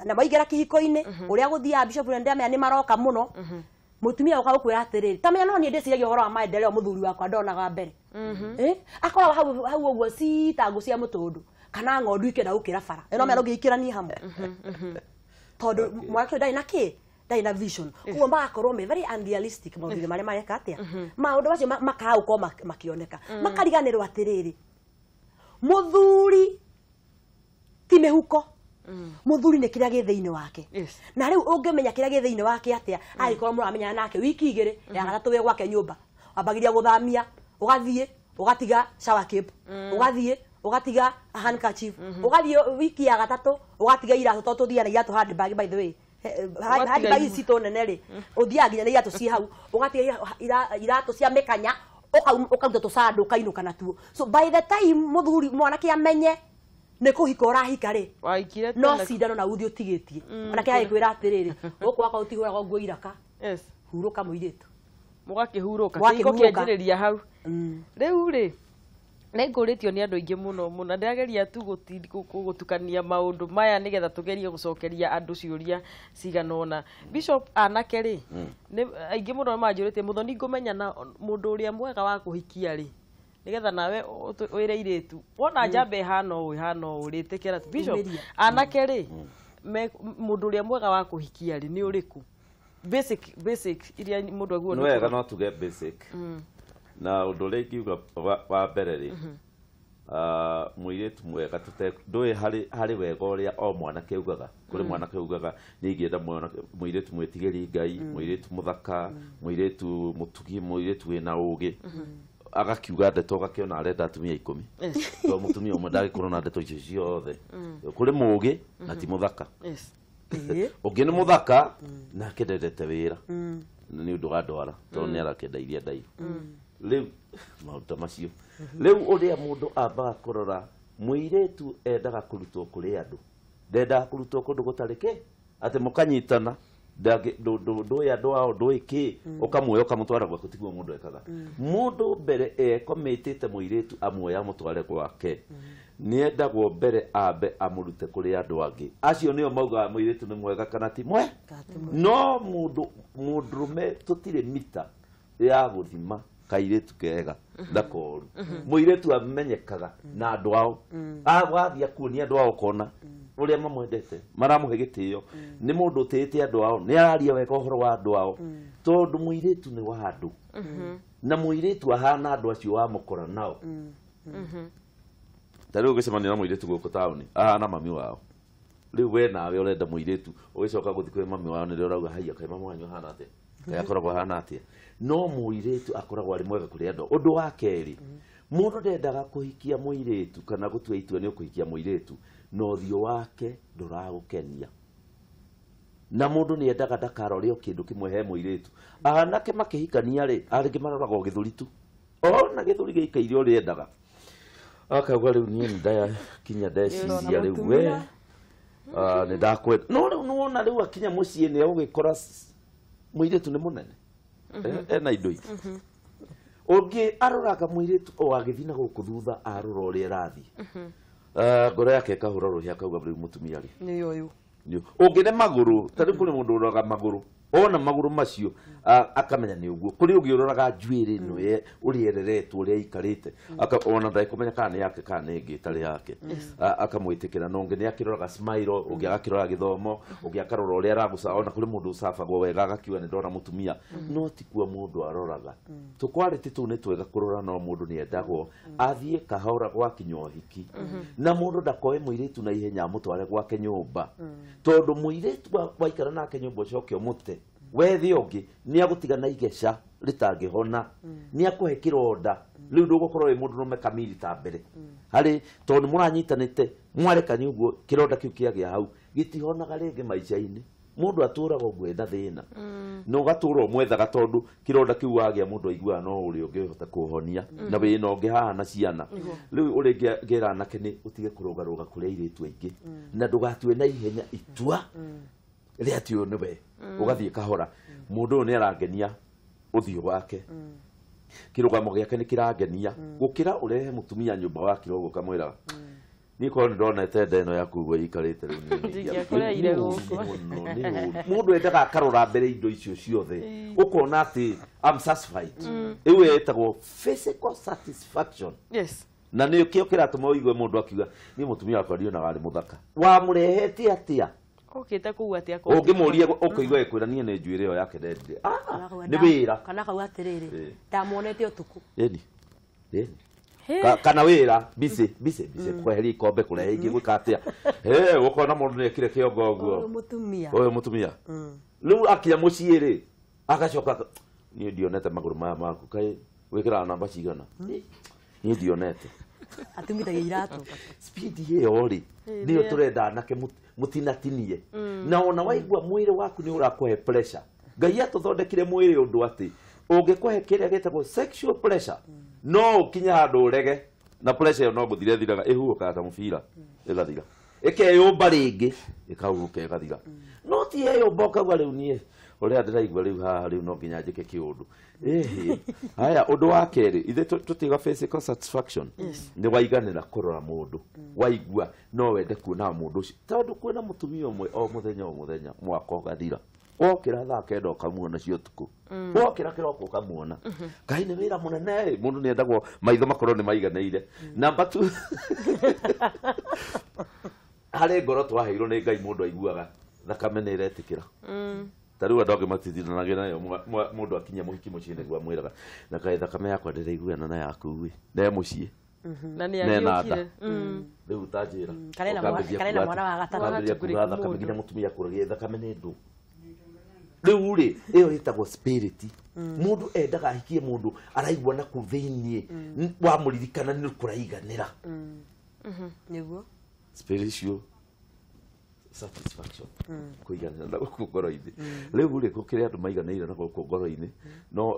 Na maingĩra kĩhiko-inĩ ũrĩa gũthiaga Bishop ndamenya nĩ maroka mũno, mũtumia ũka gũkwĩra atĩrĩrĩ, ta menya no niĩ ndĩciragia ũhoro wa maendeleo mũthuri wakwa ndonaga mbere. Akoragwo hau ũguo cita ngũ cia mũtũndũ kana ng'ondu ikĩenda gũkĩra bara ĩno menya ndũngĩikĩrania hamwe, tondũ mwanake ũyũ ndarĩ na kĩ, ndarĩ na vision. Koguo magakorwo me very unrealistic maũndũ-inĩ marĩa mareka atĩa, maũndũ macio makaga gũkorwo makĩoneka, makariganĩrwo atĩrĩrĩ, mũthuri ti mĩhuko, mũthuri nĩ kĩrĩa gĩ thĩinĩ wake. Na rĩu ũngĩmenya kĩrĩa gĩ thĩinĩ wake atĩa, angĩkorwo mũramenyana nake wiki igĩrĩ, ya gatatũ wĩ gwake nyũmba, wambagĩria gũthamia, ũgathiĩ ũgatiga shower cap, ũgathiĩ ũgatiga handkerchief, ũgathiĩ wiki ya gatatũ ũgatiga iratũ, tondũ tũthiaga na iratũ handbag, by the way handbag citũ nene rĩ, ũthiaga nginya na iratũ ciĩ hau, ũgatiga iratũ cia mĩkanya, ũkaruta tũcandũ ũkainũka natuo. So by the time mũthuri mwanake amenye nĩ kũhika ũrahika rĩ, no cindano na uthi ũtigĩtie. Mwanake agĩkwĩra atĩrĩrĩ, gũkũ wakwa ũtihũragwo nguo iraka, hurũka mũirĩtu, mũgakĩhurũka kĩhiko kĩanjĩrĩria hau. Rĩu rĩ, nĩ ngũrĩtio nĩ andũ aingĩ mũno mũno, ndĩrageria tu gũtukania maũndũ maya nĩgetha tũgerie gũcokeria andũ ciũria cigana ũna. Bishop, anake rĩ, aingĩ mũno manjũrĩtie, Mũthoni, ngũmenya na mũndũ ũrĩa mwega wa kũhikia rĩ, nĩgetha nawe wĩre airĩtu wona njamba ĩhana ũũ ĩhana ũũ rĩtĩkĩra. Bishop, anake rĩ, mũndũ ũrĩa mwega wa kũhikia rĩ nĩ ũrĩkũ? Basic iria mũndũ aguo nĩ wega no tuge basic. Na ũndũ ũrĩa ingiuga wa mbere rĩ, mũirĩtu mwega ndũĩ harĩ wega ũrĩa o mwanake ugaga. Kũrĩ mwanake ugaga nĩ ingĩenda mũirĩtu mwĩtigĩri Ngai, mũirĩtu mũthaka, mũirĩtu mũtugi, mũirĩtu wĩna ũũgĩ. Agakiuga ndeto ũgakĩona arenda atumia 10. Tondũ mũtumia ũmwe ndagĩkorwo na ndeto icio ciothe. Kũrĩ mũũgĩ na ti mũthaka. Ũngĩ nĩ mũthaka nake ndendete wĩra nĩ ũndũ wa ndwara, tondũ nĩ arakĩenda iria ndaihu. Rĩu maũndũ ta macio. Rĩu ũrĩa mũndũ ambaga kũrora, mũirĩtu endaga kũrutwo kũrĩ andũ, ndendaga kũrutwo kũndũ gũtarĩ kĩ, atĩ mũkanyitana Ndũĩ andũ ao ndũĩ kĩ ũkamuoya ũkamũtwara gwaku tiguo mũndũ ekaga. Mũndũ mbere ekomĩtĩte mũirĩtu amuoya amũtware gwake nĩendagwo mbere ambe amũrute kũrĩ andũ angĩ acio nĩo maugaga mũirĩtu nĩ mwega kana ti mwe. No mũndũ mũndũrũme tũtirĩ mita ya gũthima kairĩtu kega na koru. Mũirĩtu amenyekaga na andũ ao wathiĩ akuonia andũ ao ũkona ũrĩa mamwendete maramũhe gĩtĩo nĩ mũndũ ũtĩĩte andũ ao nĩ araria wega ũhoro wa andũ ao tondũ mũirĩtu nĩ wa andũ na mũirĩtu ahana andũ acio wamũkora nao. Ta rĩu ũgĩcemania na mũirĩtu gũkũ taũni ahana mami wao rĩu we nawe ũrenda mũirĩtu ũgĩcoka gũthiĩ kwĩ mami wao nĩrĩo ũrauga haiya kaĩ mami wanyu ahana atĩa kaĩ akoragwo ahana atĩa. No mũirĩtu akoragwo arĩ mwega kũrĩ andũ. Ũndũ wa kerĩ mũndũ ndendaga kũhikia mũirĩtu kana gũtua itua nĩ ũkũhikia mũirĩtu na ũthiũ wake ndũragũkenia na mũndũ nĩ endaga ndakarore o kĩndũ kĩmwe he mũirĩtu. Anake makĩhikania rĩ arĩngĩ maroraga o gĩthũri tu ona gĩthũri gĩikaire ũrĩa endaga akauga rĩu niĩ nĩ ndakinya ndeciria rĩu we nĩ ndakwenda. No rĩu nĩwona rĩu akinya mũciĩ nĩ egũgĩkora mũirĩtu nĩ mũnene ena indo ingĩ. Ũngĩ aroraga mũirĩtu o agĩthiĩ na gũkũ thutha arora ũrĩa ĩrathiĩ ngoro yake ĩkahũra rũhĩ akauga rĩu mũtumia rĩ nĩ ũyũ. Ũngĩ nĩ magũrũ ta rĩu kũrĩ mũndũ ũroraga magũrũ ona magũrũ macio akamenya nĩ ũguo. Kũrĩ ũngĩ ũroraga njuĩrĩ ĩno ũrĩa ereretwo ũrĩa aikarĩte ona ndekũmenya kana nĩ yake kana nĩ ĩngĩ ĩtarĩ yake akamwĩtĩkĩra. Na ũngĩ nĩ akĩroraga smile ũngĩ agakĩrora gĩthomo ũngĩ akarora ũrĩa aragũca ona kũrĩ mũndũ ũcabagwo wega agakiuga nĩ ndona mũtumia no ti kuo mũndũ aroraga. Tũkwarĩtĩ tũu nĩ twega kũrora no mũndũ nĩ endagwo athiĩ kahora gwakinya ũhiki na mũndũ ndakoe mũirĩtu na ihenya amũtware gwake nyũmba tondũ mũirĩtu waikara nake nyũmba ũcoke ũmũte wethe ũngĩ nĩ agũtiga na igeca rĩtangĩhona nĩ akũhe kĩronda rĩu ndũgũkorwo wĩ mũndũrũme kamiri ta mbere harĩ tondũ mũranyitanĩte mwarekania ũguo kĩronda kĩu kĩagĩa hau gĩtihonaga rĩngĩ maica-inĩ. Mũndũ atũraga ũguo ena thĩna na ũgatũra ũmwethaga tondũ kĩronda kĩu wagĩa mũndũ aiguaga no ũrĩa ũngĩhota kũhonia na wĩna ũngĩ haha na ciana. Rĩu ũrĩa ngĩra anake nĩ ũtige kũrũgarũga kũrĩ airĩtu aingĩ na ndũgatue na ihenya itua rĩa atĩ ũyũ nĩwe ũgathiĩ kahora. Mũndũ ũyũ nĩ arangenia ũthiũ wake kĩrũgamo gĩake nĩ kĩrangenia gũkĩra ũrehe mũtumia nyũmba wakira ũguo ũkamwĩra niĩ korwo nĩ ndonete nda ĩno yaku ũguo ĩikarĩte rĩu ndingĩakũreire gũkũ. Mũndũ endaga akarora mbere indo icio ciothe ũkona atĩ I'm satisfied. Ĩyo ĩtagwo physical satisfaction. Yes. Na nĩ kĩo kĩratũma ũigue mũndũ akiuga niĩ mũtumia wakwa ndionaga arĩ mũthaka wamũrehete atĩa Okĩte kũu atĩa ũngĩmũria ũkũigua ĩkwĩra niĩ nĩ njuĩrĩ ĩyo yake ndendire nĩ wĩra kana akauga atĩrĩrĩ ndamuonete ũtukũ ĩni ĩni kana wĩra busy busy busy kweheria ikombe kũrehe ingĩ gwĩka atĩa ũkona mũndũ nĩ ekire kĩongo ũguo ũyũ mũtumia rĩu akinya mũciĩ rĩ agacoka niĩ ndionete magũrũ maya maku kaĩ wĩkĩraga namba cigana niĩ ndionete atumithagia iratũ speed ĩyo rĩ nĩyo tũrenda anake mũtinatinie na ona waigua mwĩrĩ waku nĩ ũrakũhe pressure. Ngai atũthondekire mwĩrĩ ũndũ atĩ ũngĩkũhe kĩrĩa gĩtagwo sexual pressure no ũkinye handũ ũrege na pressure ĩyo no gũthira ĩthiraga ĩhuhũkaga ta mũbira ĩgathira ĩkeyũmba rĩngĩ ĩkahuhũka ĩgathira no ti yeyũmba ũkauga rĩu niĩ ũrĩa ndĩraigua rĩu haha rĩu no nginya njĩke kĩũndũ. Haya ũndũ wa kerĩ ithe tũtiga physical satisfaction nĩ waiganĩra kũrora mũndũ waigua no wende kuona mũndũ ũcio tondũ kwĩna mũtumia ũmwe o mũthenya o mũthenya mwaka ũgathira wokĩra thaa kenda ũkamuona cia ũtukũ wokĩra kĩroko ũkamuona kaĩ nĩ wĩra mũnene mũndũ nĩ endagwo maitho makorwo nĩ maiganĩire. Namba 2 harĩ ngoro twaheirwo nĩ Ngai mũndũ aiguaga thakame nĩ ĩretĩkĩra ta rĩu andũ angĩ matitindanagĩra nayo mũndũ akinya mũhiki mũciĩ nĩguo amwĩraga na kaĩ thakame yakwa ndĩraiguana na yaku ĩ ne mũciĩ na nĩ agĩũkire rĩu ta njĩra karena mwana wa gatatũ ambĩrĩria kuga thakame nginya mũtumia akũragia thakame nĩ ndũ rĩu rĩ ĩyo ĩtagwo spirit. Mũndũ endaga ahikie mũndũ araigua na kũu thĩiniĩ wamũririkana nĩ kũraiganĩra nĩguo spiritual satisfaction kũiganĩra na gũkũ ngoro-inĩ. Rĩu rĩ gũkĩrĩ andũ maiganĩire na gũkũ ngoro-inĩ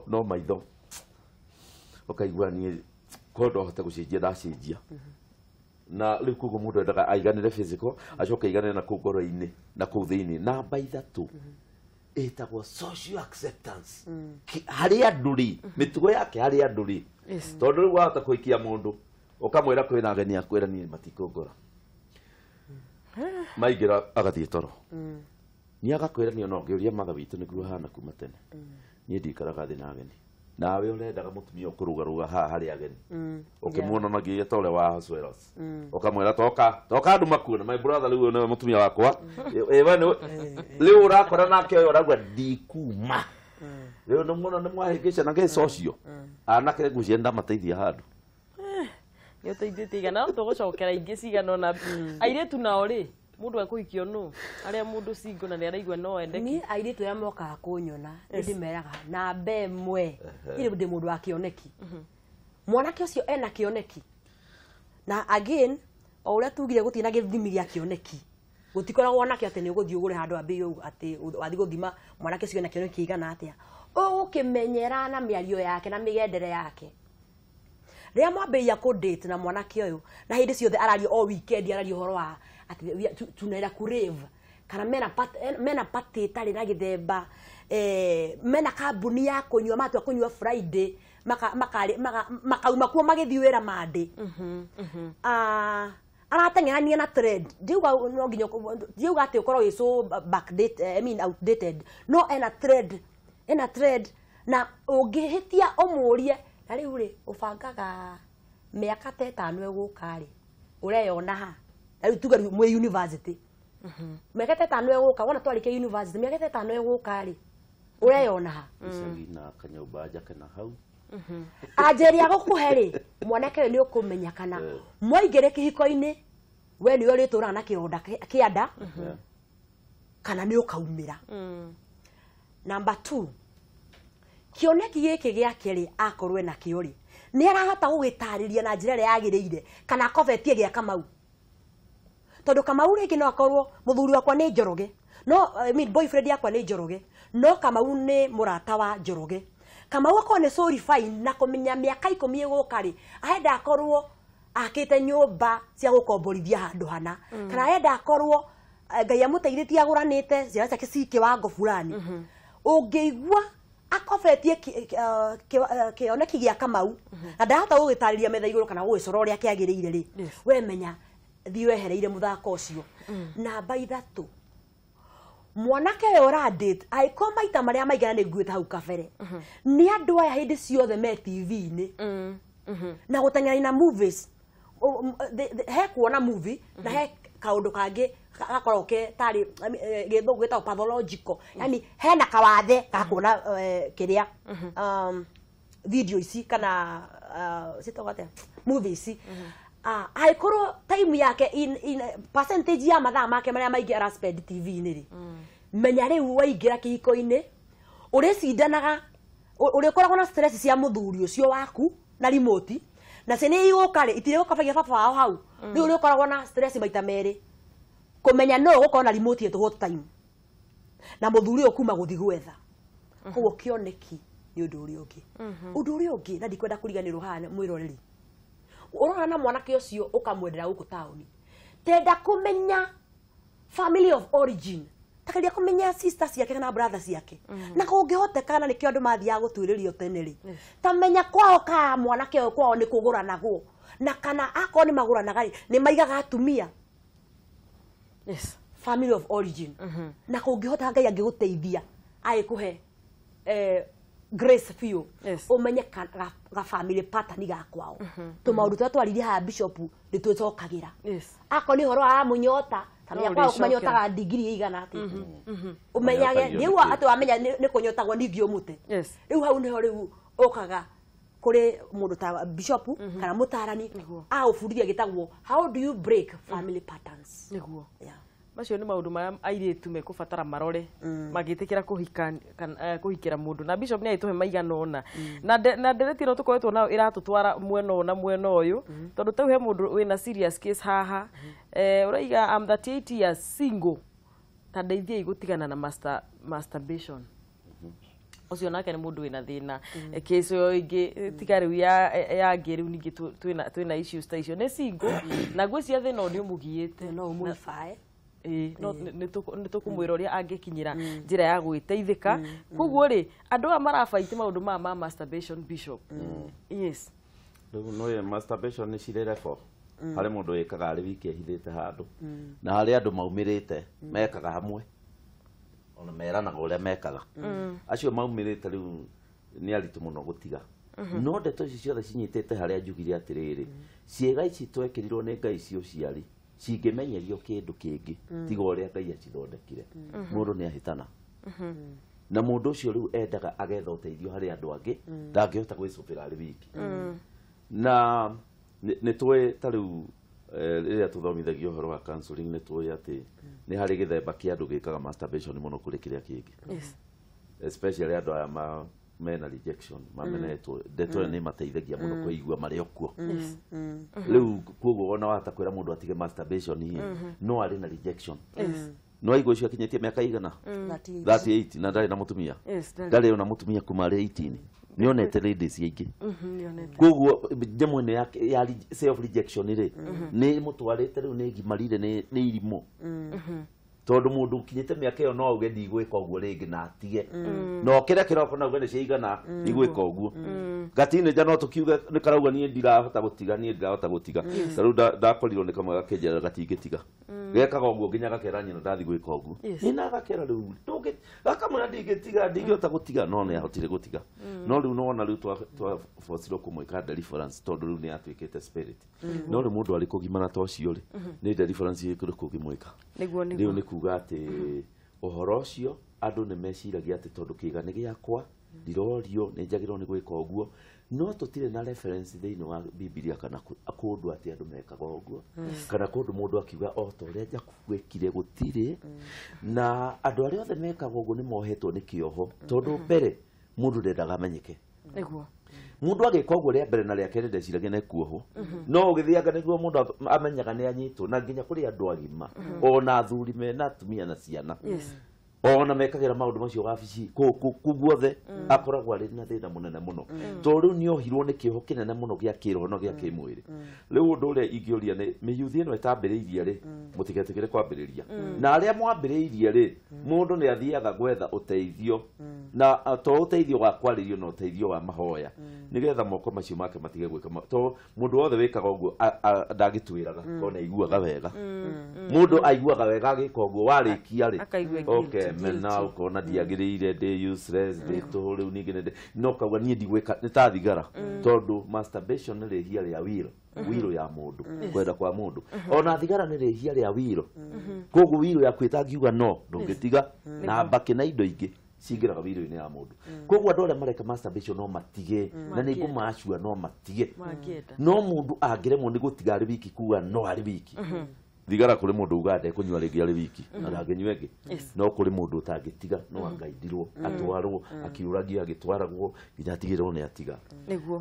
no maitho ũkaigua niĩ korwo ndohota gũcenjia ndacenjia na rĩu koguo mũndũ endaga aiganĩre physical acoke aiganĩre na kũu ngoro-inĩ na kũu thĩiniĩ. Namba 3 Ĩtagwo social acceptance. Harĩ andũ rĩ, mĩtugo yake harĩ andũ rĩ. Tondũ rĩu wahota kũhikia mũndũ ũkamwĩra kwĩna ageni akwĩra niĩ matikũngora. Maingĩra agathiĩ toro. Nĩ agakwĩra niĩ ona ũngĩũria matha witũ nĩguo hana kuma tene. Niĩ ndikaraga thĩ na ageni. Nawe ũrendaga mũtumia ũkũrũgarũga haha harĩ ageni. Ũkĩmuonanagia ta ũrĩa wa Ahasuerus. Ũkamwĩra toka toka andũ makuona my brother rĩu nĩwe mũtumia wakwa. Rĩu ũrakora nake ũyũ ũrauga ndikuma. Rĩu nĩ muona nĩ mwahĩngĩcana gĩ social. Anake ngwĩciria ndamateithia handũ. Nĩ ũteithĩtie igana no tũgũcokera ingĩ cigana ũna. Airĩtu nao rĩ, mũndũ ekũhikio nũ? Arĩa mũndũ single na nĩ araigua no endeke. Niĩ airĩtu arĩa mokaga kũnyona nĩ ndĩmeraga namba ĩmwe, niĩ ndĩ mũndũ wa kĩoneki. Mwanake ũcio ena kĩoneki. Na again, o ũrĩa tugire gũtirĩ na gĩthimi gĩa kĩoneki. Gũtikoragwo nakĩo atĩ nĩ ũgũthiĩ ũgũre handũ wambĩrĩrie ũguo atĩ wathiĩ gũthima mwanake ũcio ena kĩoneki kĩigana atĩa. Ũgũkĩmenyera na mĩario yake na mĩgendere yake. Rĩrĩa mwambĩrĩria kũ date na mwanake ũyũ, na hĩndĩ ciothe araria o weekend araria ũhoro wa atĩ tunaenda ku rave, kana mena party ĩtarĩ na gĩthemba, mena kambuni ya kũnyua, matua kũnyua Friday, makauma kuo magĩthiĩ wĩra Monday. Arateng'erania na trend. Ndiuga no nginya ndiuga atĩ ũkorwo wĩ so backdate, I mean outdated. No ena trend, ena trend na ũngĩhĩtia ũmũrie na rĩu rĩ ũbangaga mĩaka ta ĩtano ĩgũka rĩ ũreyona ha? Na rĩu tuge rĩu mwĩ university. Mĩaka ta ĩtano ĩgũka, wona twarĩkia university, mĩaka ta ĩtano ĩgũka rĩ ũreyona ha? Icagi na kanyũmba njake na hau. Anjĩria gũkũhe rĩ, mwanake ũyũ nĩ ũkũmenya kana mwaingĩre kĩhiko-inĩ we nĩwe ũrĩtũraga na kĩronda kĩa nda kana nĩ ũkaumĩra. Number 2, kĩoneki gĩkĩ gĩake rĩ akorwo ena kĩo rĩ nĩ arahota gũgĩtarĩria na njĩra ĩrĩa yagĩrĩire kana akobetie gĩa Kamau. Tondũ Kamau rĩngĩ no akorwo mũthuri wakwa nĩ Njoroge, no I mean boyfriend yakwa nĩ Njoroge, no Kamau nĩ mũrata wa Njoroge. Kamau akorwo nĩ so refined na kũmenya mĩaka 10 ĩgũka rĩ arenda akorwo akĩte nyũmba cia gũkomborithia handũ hana, kana arenda akorwo Ngai amũteithĩtie agũranĩte ciana ciake ci kĩwango fulani. Ũngĩigua akobetie kĩoneki gĩa Kamau na ndahota gũgĩtarĩria metha igũrũ kana gũgĩcora ũrĩa kĩagĩrĩire rĩ, we menya thiĩ wehereire mũthako ũcio. Namba 3, mwanake ũyũ ũra date angĩkorwo maita marĩa maigana nĩ nguĩte hau kabere, nĩ andũ aya hĩndĩ ciothe me TV-inĩ na gũteng'era na movies. He kuona movie na he kaũndũ kangĩ gakoragwo ke tarĩ gĩthũngũ gĩtagwo pathological, yani hena kawathe ga kuona kĩrĩa video ici kana ciĩtagwo atĩa movie ici. Angĩkorwo time yake in percentage ya mathaa make marĩa maingĩ ara spend TV-inĩ rĩ, menya rĩu waingĩra kĩhiko-inĩ ũrĩcindanaga, ũrĩkoragwo na stress cia mũthuri ũcio waku na remote, na ciana igũka rĩ itirĩgũkabagia baba wao hau. Rĩu ũrĩkoragwo na stress maita merĩ kũmenya no ũgũkorwo na remote at what time na mũthuri ũyũ kuma gũthiĩ gwetha. Koguo kĩoneki nĩ ũndũ ũrĩa ũngĩ. Ũndũ ũrĩa ũngĩ na ndikwenda kũriganĩrwo haha mwĩroreri, ũrona na mwanake ũcio ũkamwendera gũkũ taũni, tenda kũmenya family of origin, tageria kũmenya sister ciake kana brother ciake, na kũngĩhoteka na nĩkĩo andũ mathiaga gũtuĩrĩrio tene rĩ, ta menya kwao ka mwanake ũyũ kwao nĩ kũgũranagwo, na kana akorwo nĩ magũranaga rĩ nĩ maigaga atumia. Yes. Family of origin. Na kũngĩhoteka Ngai angĩgũteithia agĩkũhe grace biũ, ũmenye ga family pattern ga kwao. Tũmaũndũ tũrĩa twaririe haha Bishop nĩ twĩcokagĩra. Akorwo nĩ ũhoro wa mũnyota, tamenya kwao kũmanyotaga ndigiri igana atĩa. Ũmenyage rĩu atĩ wamenya nĩ kũnyotagwo ningĩ ũmũte. Rĩu hau nĩho rĩu ũkaga kũrĩ mũndũ ta Bishop kana mũtarani agũbundithia gĩtagwo how do you break family patterns. Nĩguo. Macio nĩ maũndũ marĩa airĩtu mekũbatara marore magĩtĩkĩra kũhikĩra mũndũ. Na Bishop nĩ agĩtũhe maigana ũna. Na ndereti ĩno tũkoretwo nayo ĩratũtwara mwena ũyũ na mwena ũyũ, tondũ tau he mũndũ wĩna serious case haha. Ũraiga I'm 38 years single, ta ndeithiai gũtigana na masturbation. Ũcio nake nĩ mũndũ wĩna thĩna. Case ĩyo ĩngĩ tiga rĩu ya ngĩ rĩu ningĩ twĩna issues ta icio. Nĩ single na ngwĩciria thĩna ũyũ nĩ ũmũgiĩte. No ũmũibae. No nĩ tũkũmwĩra ũrĩa angĩkinyĩra njĩra ya gwĩteithĩka. Koguo rĩ, andũ aya marabaiti maũndũ maya ma masturbation, Bishop. Yes. Rĩu no masturbation nĩ cirĩ level. Harĩ mũndũ wĩkaga arĩ wiki ehithĩte handũ, na harĩ andũ maumĩrĩte mekaga hamwe, ona meranaga ũrĩa mekaga. Acio maumĩrĩte rĩu nĩ aritũ mũno gũtiga. No ndeto ici ciothe cinyitĩte harĩa njugire atĩrĩrĩ, ciĩga ici twekĩrirwo nĩ Ngai cia ũciari cingĩmenyerio kĩndũ kĩngĩ tiga ũrĩa Ngai acithondekire, mũndũ nĩ ahĩtana. Na mũndũ ũcio rĩu endaga agetha ũteithio harĩ andũ angĩ, ndangĩhota gwĩcũbĩra arĩ wiki. Na nĩ tũĩ ta rĩu rĩrĩa tũthomithagio ũhoro wa counseling, nĩ tũĩ atĩ nĩ harĩ gĩthemba kĩa andũ gĩkaga masturbation mũno kũrĩ kĩrĩa kĩngĩ. Especially andũ aya mena rejection, mamenetwo ndeto ĩyo nĩ mateithagia mũno kũigua marĩ o kuo. Rĩu koguo ona wahota kwĩra mũndũ atige masturbation no arĩ na rejection. No aigua ũcio akinyĩtie mĩaka igana 38 na ndarĩ na mũtumia. Ndarĩ ona mũtumia kuma arĩ 18. Nĩonete ladies aingĩ. Koguo nyamũ ĩno ya self rejection rĩ, nĩ mũtwarĩte rĩu nĩ gimarire nĩ irimũ. Tondũ mũndũ ũkinyĩte mĩaka ĩyo no auge ndigwĩka ũguo rĩngĩ na atige. Na okĩre kĩroko na auge nĩ ciaigana ndigwĩka ũguo. Gatinĩnja no tũkiuge nĩ karauga niĩ ndirahota gũtiga, niĩ ndirahota gũtiga. Ta rĩu ndakorirwo nĩ kamwe gakĩnjĩra gatingĩtiga. Gekaga ũguo nginya gakera nyina ndathi gwĩka ũguo. Nĩ na gakera rĩu ndũngĩ gakamwĩra ndingĩtiga, ndingĩhota gũtiga, no nĩ ahotire gũtiga. No rĩu nĩwona rĩu twabocirwo kũmwĩka deliverance tondũ rĩu nĩ atuĩkĩte spirit. No rĩu mũndũ arĩ kũgimara ta ũcio rĩ, nĩ deliverance ĩrĩkũ ũngĩmwĩka? Rĩu nĩ kuga atĩ ũhoro ũcio andũ nĩ meciragia atĩ tondũ kĩga nĩ gĩakwa, ndirorio, nĩ njagĩrĩirwo nĩ gwĩka ũguo. No tũtirĩ na reference thĩinĩ wa Bibilia kana kũndũ atĩ andũ mekaga ũguo, kana kũndũ mũndũ akiuga o ta ũrĩa Jakubu ekire gũtirĩ. Na andũ arĩa othe mekaga ũguo nĩ mohetwo nĩ kĩoho, tondũ mbere mũndũ ndendaga amenyeke. Mũndũ agĩka ũguo rĩa mbere na rĩa kerĩ ndeciragia nĩ kuohwo, no ũgĩthianga nĩguo mũndũ amenyaga nĩ anyitwo. Na nginya kũrĩ andũ agima, ona athuri mena atumia na ciana, ona mekagĩra maũndũ macio wabici kũu guothe, akoragwo arĩ na thĩna mũnene mũno, tondũ rĩu nĩ ohirwo nĩ kĩoho kĩnene mũno gĩa kĩroho na gĩa kĩmwĩrĩ. Rĩu ũndũ ũrĩa ingĩũria nĩ mĩyuthi ĩno ĩtambĩrĩirie rĩ, mũtigetĩkĩre kwambĩrĩria. Na arĩa mwambĩrĩirie rĩ, mũndũ nĩ athiaga gwetha ũteithio, na to ũteithio wa kwarĩrio na ũteithio wa mahoya, nĩgetha moko macio make matige gwĩka. To mũndũ wothe wĩkaga ũguo ndangĩtwĩraga, tondũ nĩ aiguaga wega. Mũndũ aiguaga wega agĩka ũguo, warĩkia rĩ, okay, mena ukona ndiagĩrĩire, ndĩ useless, ndĩ tũhũ rĩu ningĩ nĩ no kauga niĩ ndigwĩka, nĩ ta thigara. Tondũ masturbation nĩ rĩhia rĩa wiro, wiro ya mũndũ, kwenda kwa mũndũ. Ona thigara nĩ rĩhia rĩa wiro. Koguo wiro yaku ĩtangiuga no, ndũngĩtiga, na mbakĩ na indo ingĩ cingĩraga wiro-inĩ ya mũndũ. Koguo andũ arĩa mareka masturbation no matige, na nĩ ngũmacua no matige. No mũndũ angĩremwo nĩ gũtiga arĩ wiki, kuga no arĩ wiki. Thigara kũrĩ mũndũ ugaga ndekũnyua rĩngĩ arĩ wiki, na ndangĩnyua ĩngĩ. No kũrĩ mũndũ ũtangĩtiga, no angaindirwo, atwarwo, akiũragia, agĩtwaragwo nginya atigĩrwo nĩ atiga.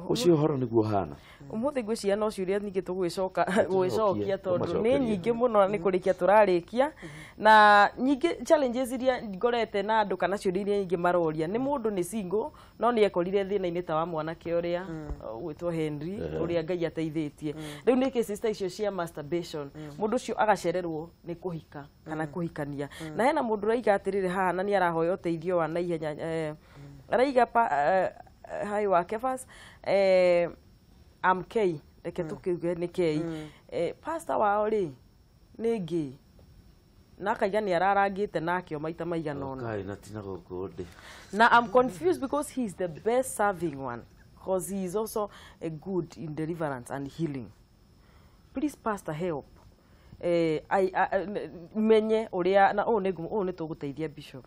Ũcio ũhoro nĩguo ũhana. Ũmũthĩ ngwĩciria no ciũria nyingĩ tũgwĩcoka gwĩcokia, tondũ nĩ nyingĩ mũno nĩ kũrĩkia tũrarĩkia. Na nyingĩ challenges iria ngorete na andũ kana ciũria iria nyingĩ maroria nĩ mũndũ nĩ single no nĩ ekorire thĩna-inĩ ta wa mwanake ũrĩa gwĩtwo Henry, ũrĩa Ngai ateithĩtie. Rĩu nĩ cases ta icio cia masturbation, mũndũ ũcio agacererwo nĩ kũhika kana kũhikania. Na hena mũndũ ũraiga atĩrĩrĩ haha, na nĩ arahoya ũteithio wa naihenya. Araiga hi wa Kefas, am K, reke tũkiuge nĩ K. Pastor wao rĩ nĩ gay, na akaiga nĩ ararangĩte nake o maita maigana ũna. Na I'm confused because he is the best serving one, because he is also a good in deliverance and healing. Please pastor help. Menye ũrĩa na ũũ nĩ tũgũteithia Bishop.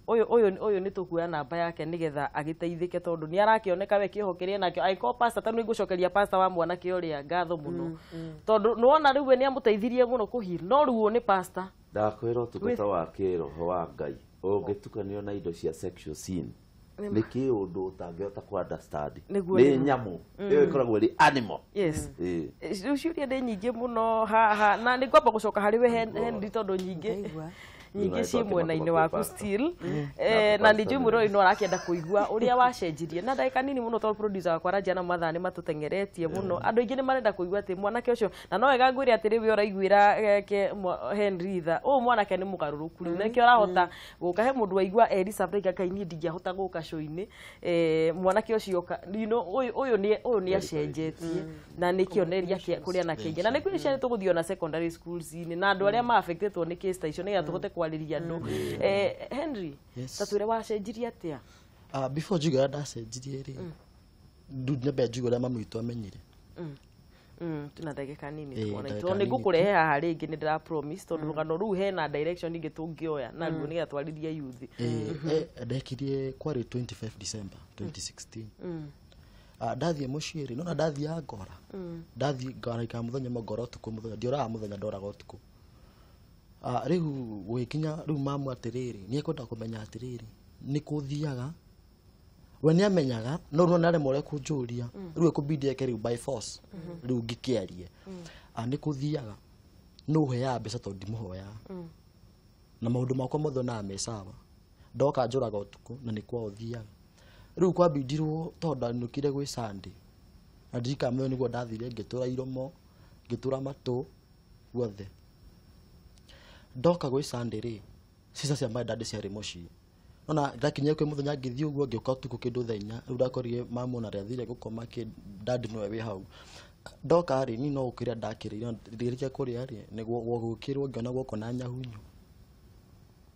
Ũyũ nĩ tũkuoya namba yake nĩgetha agĩteithĩke, tondũ nĩ arakĩoneka we kĩoho kĩrĩa nakĩo. Angĩkorwo pastor ta nĩ ngũcokeria pastor wa mwanake ũrĩa ngatho mũno, tondũ nĩwona rĩu we nĩ amũteithirie mũno kũheal, no rĩu ũyũ nĩ pastor. Ndakwĩra ũtungata wa kĩroho wa Ngai ũngĩtukanio na indo cia sexual sin, nĩ kĩũndũ ũtangĩhota kũ understand. Nĩ nyamũ ĩyo ĩkoragwo ĩrĩ animal. Yes. Rĩu ciũria nĩ nyingĩ mũno haha, na nĩ ngwamba gũcoka harĩ we Henry, tondũ nyingĩ Nyingĩ ciĩ mwena-inĩ waku still. Na nĩ njũĩ mwĩroreri no arakĩenda kũigua ũrĩa wacenjirie na ndagĩka nini mũno tondũ producer wakwa aranjia na mathaa nĩ matũteng'eretie mũno. Andũ aingĩ nĩ marenda kũigua atĩ mwanake ũcio, na no wega ngwĩre atĩrĩ we ũraiguĩra Henry tha, ũyũ mwanake nĩ mũgarũrũku rĩu nĩkĩo arahota gũka. He mũndũ waigua Elisa Braiga Ngai niĩ ndingĩahota gũka show-inĩ, mwanake ũcio you know, ũyũ nĩ acenjetie na nĩ kĩonereria kĩa kũrĩ anake aingĩ, na nĩ kwĩ ciana tũgũthiĩ ona secondary schools-inĩ na andũ arĩa ma-affectetwo nĩ case ta icio nĩgetha tũhote kwarĩria andũ. Henry, ta twĩre wacenjirie atĩa? Before njuge ũrĩa ndacenjirie rĩ, nyambe njuge ũrĩa mami witũ amenyire. Tuna ndagĩka nini tuona tondũ nĩ ngũkũrehe haha rĩngĩ, nĩ ndĩra promise tondũ rũgano rũu hena direction ingĩ tũngĩoya naruo nĩgetha twarĩrie youth. Ndekirie kwarĩ 25 December 2016. Ndathiĩ mũciĩ rĩ, nona ndathiaga ngora, ndathiĩ ngaraikara mũthenya ũmwe ngora ũtukũ mũthenya, ndioraga mũthenya ndoraga ũtukũ. Rĩu gũgĩkinya rĩu mamu atĩrĩrĩ, nĩ ekwenda kũmenya atĩrĩrĩ nĩ kũthiaga, we nĩ amenyaga no rĩu nĩ aremwo ũrĩa kũnjũria, rĩu ekũbidi eke rĩu by force rĩu ngĩkĩarie. Nĩ kũthiaga, nũ ũheaga mbeca tondũ ndimũhoyaga, na maũndũ makwa mothe onaga me sawa, ndoka njũraga ũtukũ na nĩ kwao thiaga. Rĩu kwambindirwo tondũ ndanũkire gwĩ Sunday, na ndirikana mũthenya nĩguo ndathire ngĩtũra iromo, ngĩtũra matũ guothe. Ndoka gwĩ Sunday rĩ, cica cia my dad ciarĩ mũciĩ. Nona ndakinyire kwĩ mũthenya ngĩthiĩ ũguo ngĩũka ũtukũ kĩndũ thaa inya, rĩu ndakorire mamu ona rĩathire gũkoma kĩ dad nĩwe wĩ hau. Ndoka rĩ, niĩ no gũkĩrĩa ndakĩrĩire, ndĩrĩkia kũrĩa rĩ, nĩguo gũkĩrwo ngĩona guoko na nyahunyu.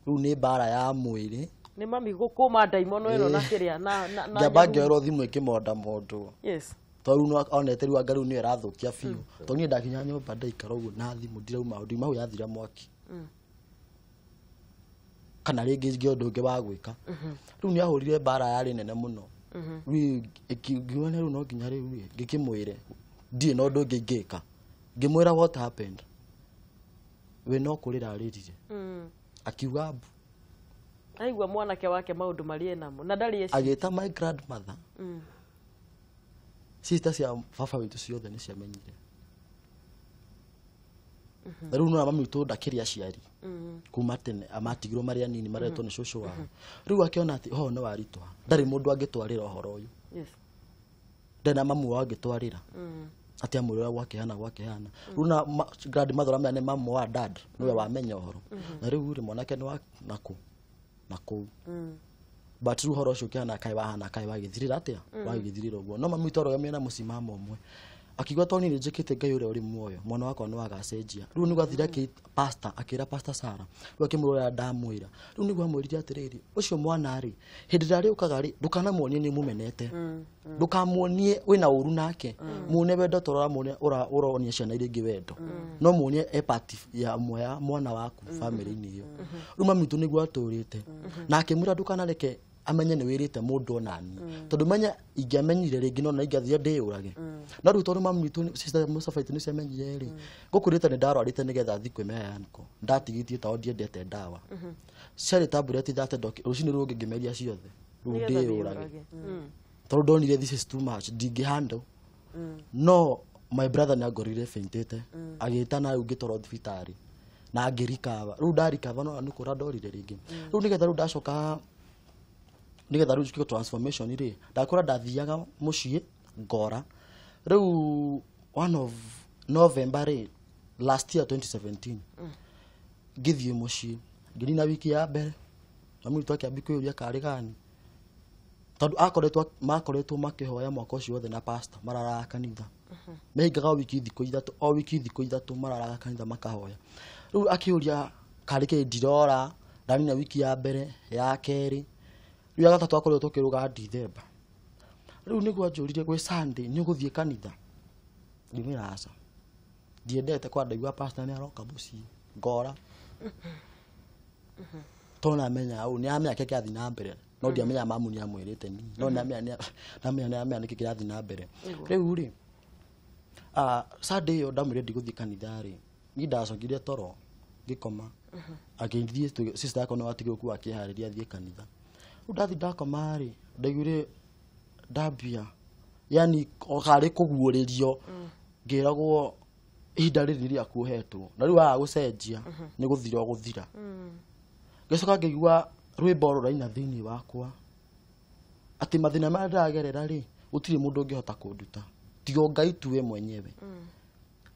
Rĩu nĩ mbara ya mwĩrĩ. Nĩ mami gũkũma ndaimono ĩno na kĩrĩa na ngĩamba ngĩoerwo thimũ ĩkĩmonda mũndũ. Yes. Tondũ rĩu onete rĩu anga rĩu nĩyo ĩrathũkia biũ. Tondũ niĩ ndakinya nyũmba ndaikara ũguo na thimũ ndirauma hau, ndiuma hau yathira mwaki. Kana rĩngĩ ngĩ ũndũ ũngĩ wa gwĩka. Rĩu nĩ ahũrire mbara yarĩ nene mũno. Rĩu ngiuga rĩu no nginya rĩu rĩ, ngĩkĩmwĩre ndirĩ na ũndũ ũngĩ ingĩka. Ngĩmwĩra what happened. We no kũrĩra arĩrire. Akiuga mbu. Aigua mwanake wake maũndũ marĩa enamo na ndarĩ eci. Agĩta my grandmother. Sister cia baba witũ ciothe nĩ ciamenyire. Na rĩu nona mami witũ ndakĩrĩ aciari kuma tene, amatigirwo marĩ anini maretwo nĩ cũcũ wao. Rĩu akĩona atĩ ũhoro nĩ waritũha, ndarĩ mũndũ angĩtwarĩra ũhoro ũyũ. Ndarĩ na mamu wao angĩtwarĩra. Atĩ amwĩre ũrĩa gwakĩhana gwakĩhana. Rĩu na grandmother ũramenya nĩ mamu wa dad nĩwe wamenya ũhoro. Na rĩu rĩ mwanake nĩ wa nakũ na kũu. But rĩu ũhoro ũcio ũkĩhana kaĩ wahana kaĩ wagĩthirĩra atĩa, wagĩthirĩra ũguo. No mami witũ arũgamire na mũcimamo ũmwe akiuga tondũ niĩ nĩnjĩkĩte Ngai ũrĩa ũrĩ muoyo, mwana wakwa no agacenjia. Rĩu nĩguo athire pastor akĩra pastor Sarah, rĩu akĩmwĩra ũrĩa ndamwĩra. Rĩu nĩguo amwĩrire atĩrĩrĩ, ũcio mwana rĩ, hĩndĩ ĩrĩa arĩũkaga rĩ, ndũkanamuonie nĩ ũmũmenete, ndũkamuonie wĩna ũru nake, muonie wendo ta ũrĩa ũronia ciana iria ingĩ wendo, no muonie e part ya mwana waku family-inĩ ĩyo. Rĩu mami witũ nĩguo atũrĩte, na akĩmwĩra ndũkanareke amenye nĩ wĩrĩte mũndũ ona niĩ, tondũ menya ingĩamenyire rĩngĩ no na ingĩathire ndĩyũrage. No rĩu tondũ mami witũ sister Mustafa witũ nĩ ciamenyire rĩ, ngũkwĩrĩte nĩ ndarwarĩte nĩgetha thiĩ kwĩmeya niko, ndatigĩtie tondũ ndiendete ndawa. Ciarĩ tablet 30 rũcinĩ rũngĩ ngĩmeria ciothe, rĩu ndĩyũrage. Tondũ ndonire this is too much, ndingĩ handle. No my brother nĩ angorire faintĩte, agĩtana rĩu ngĩtwarwo thibitarĩ na ngĩrikava. Rĩu ndarikava no nĩ kũra ndorire rĩngĩ. Rĩu nĩgetha rĩu ndacoka nĩgetha rĩu njĩke transformation rĩ, ndakora ndathiaga mũciĩ ngora. Rĩu one of November rĩ, last year 2017, ngĩthiĩ mũciĩ ngĩnina wiki ya mbere, mami witũ akĩambia kwĩyũria karĩ gani, tondũ akoretwo makoretwo makĩhoya mwaka ũcio wothe na pastor mararaga kanitha, mehingaga o wiki thikũ ithatũ, o wiki thikũ ithatũ mararaga kanitha makahoya. Rĩu akĩũria karĩ kĩ ndirora, ndanina wiki ya mbere ya kerĩ, rĩu ya gatatũ akoretwo tũkĩrũga December. Rĩu nĩguo anjũrire gwĩ Sunday nĩ ũgũthiĩ kanitha, ngĩmwĩra aca, ndiendete kwa ndaigua pastor nĩ aroka mũciĩ ngora. Tondũ namenya ũũ nĩ amenya kĩrĩa kĩrathiĩ na mbere, no ndiamenya mamu nĩ amwĩrĩte niĩ, no nĩamenya nĩamenya nĩkĩ kĩrathiĩ na mbere. Rĩu rĩ, Sunday ĩyo ndamwĩrire ndigũthiĩ kanitha rĩ, niĩ ndacokire toro ngĩkoma. Agĩthiĩ sister yakwa nĩ watigirwo kuo akĩharĩria athiĩ kanitha. Rĩu ndathiĩ ndakoma rĩ, ndaiguire ndambia yani karĩ kũguũrĩrio, ngĩragwo ihinda rĩrĩ nĩ rĩaku ũhetwo, na rĩu waga gũcenjia nĩ gũthira ũgũthira. Ngĩcoka ngĩigua rwĩmbo rũraina thĩinĩ wakwa atĩ mathĩna marĩa ndĩragerera rĩ gũtirĩ mũndũ ũngĩhota kũnduta tiga Ngai tu we mwenyewe.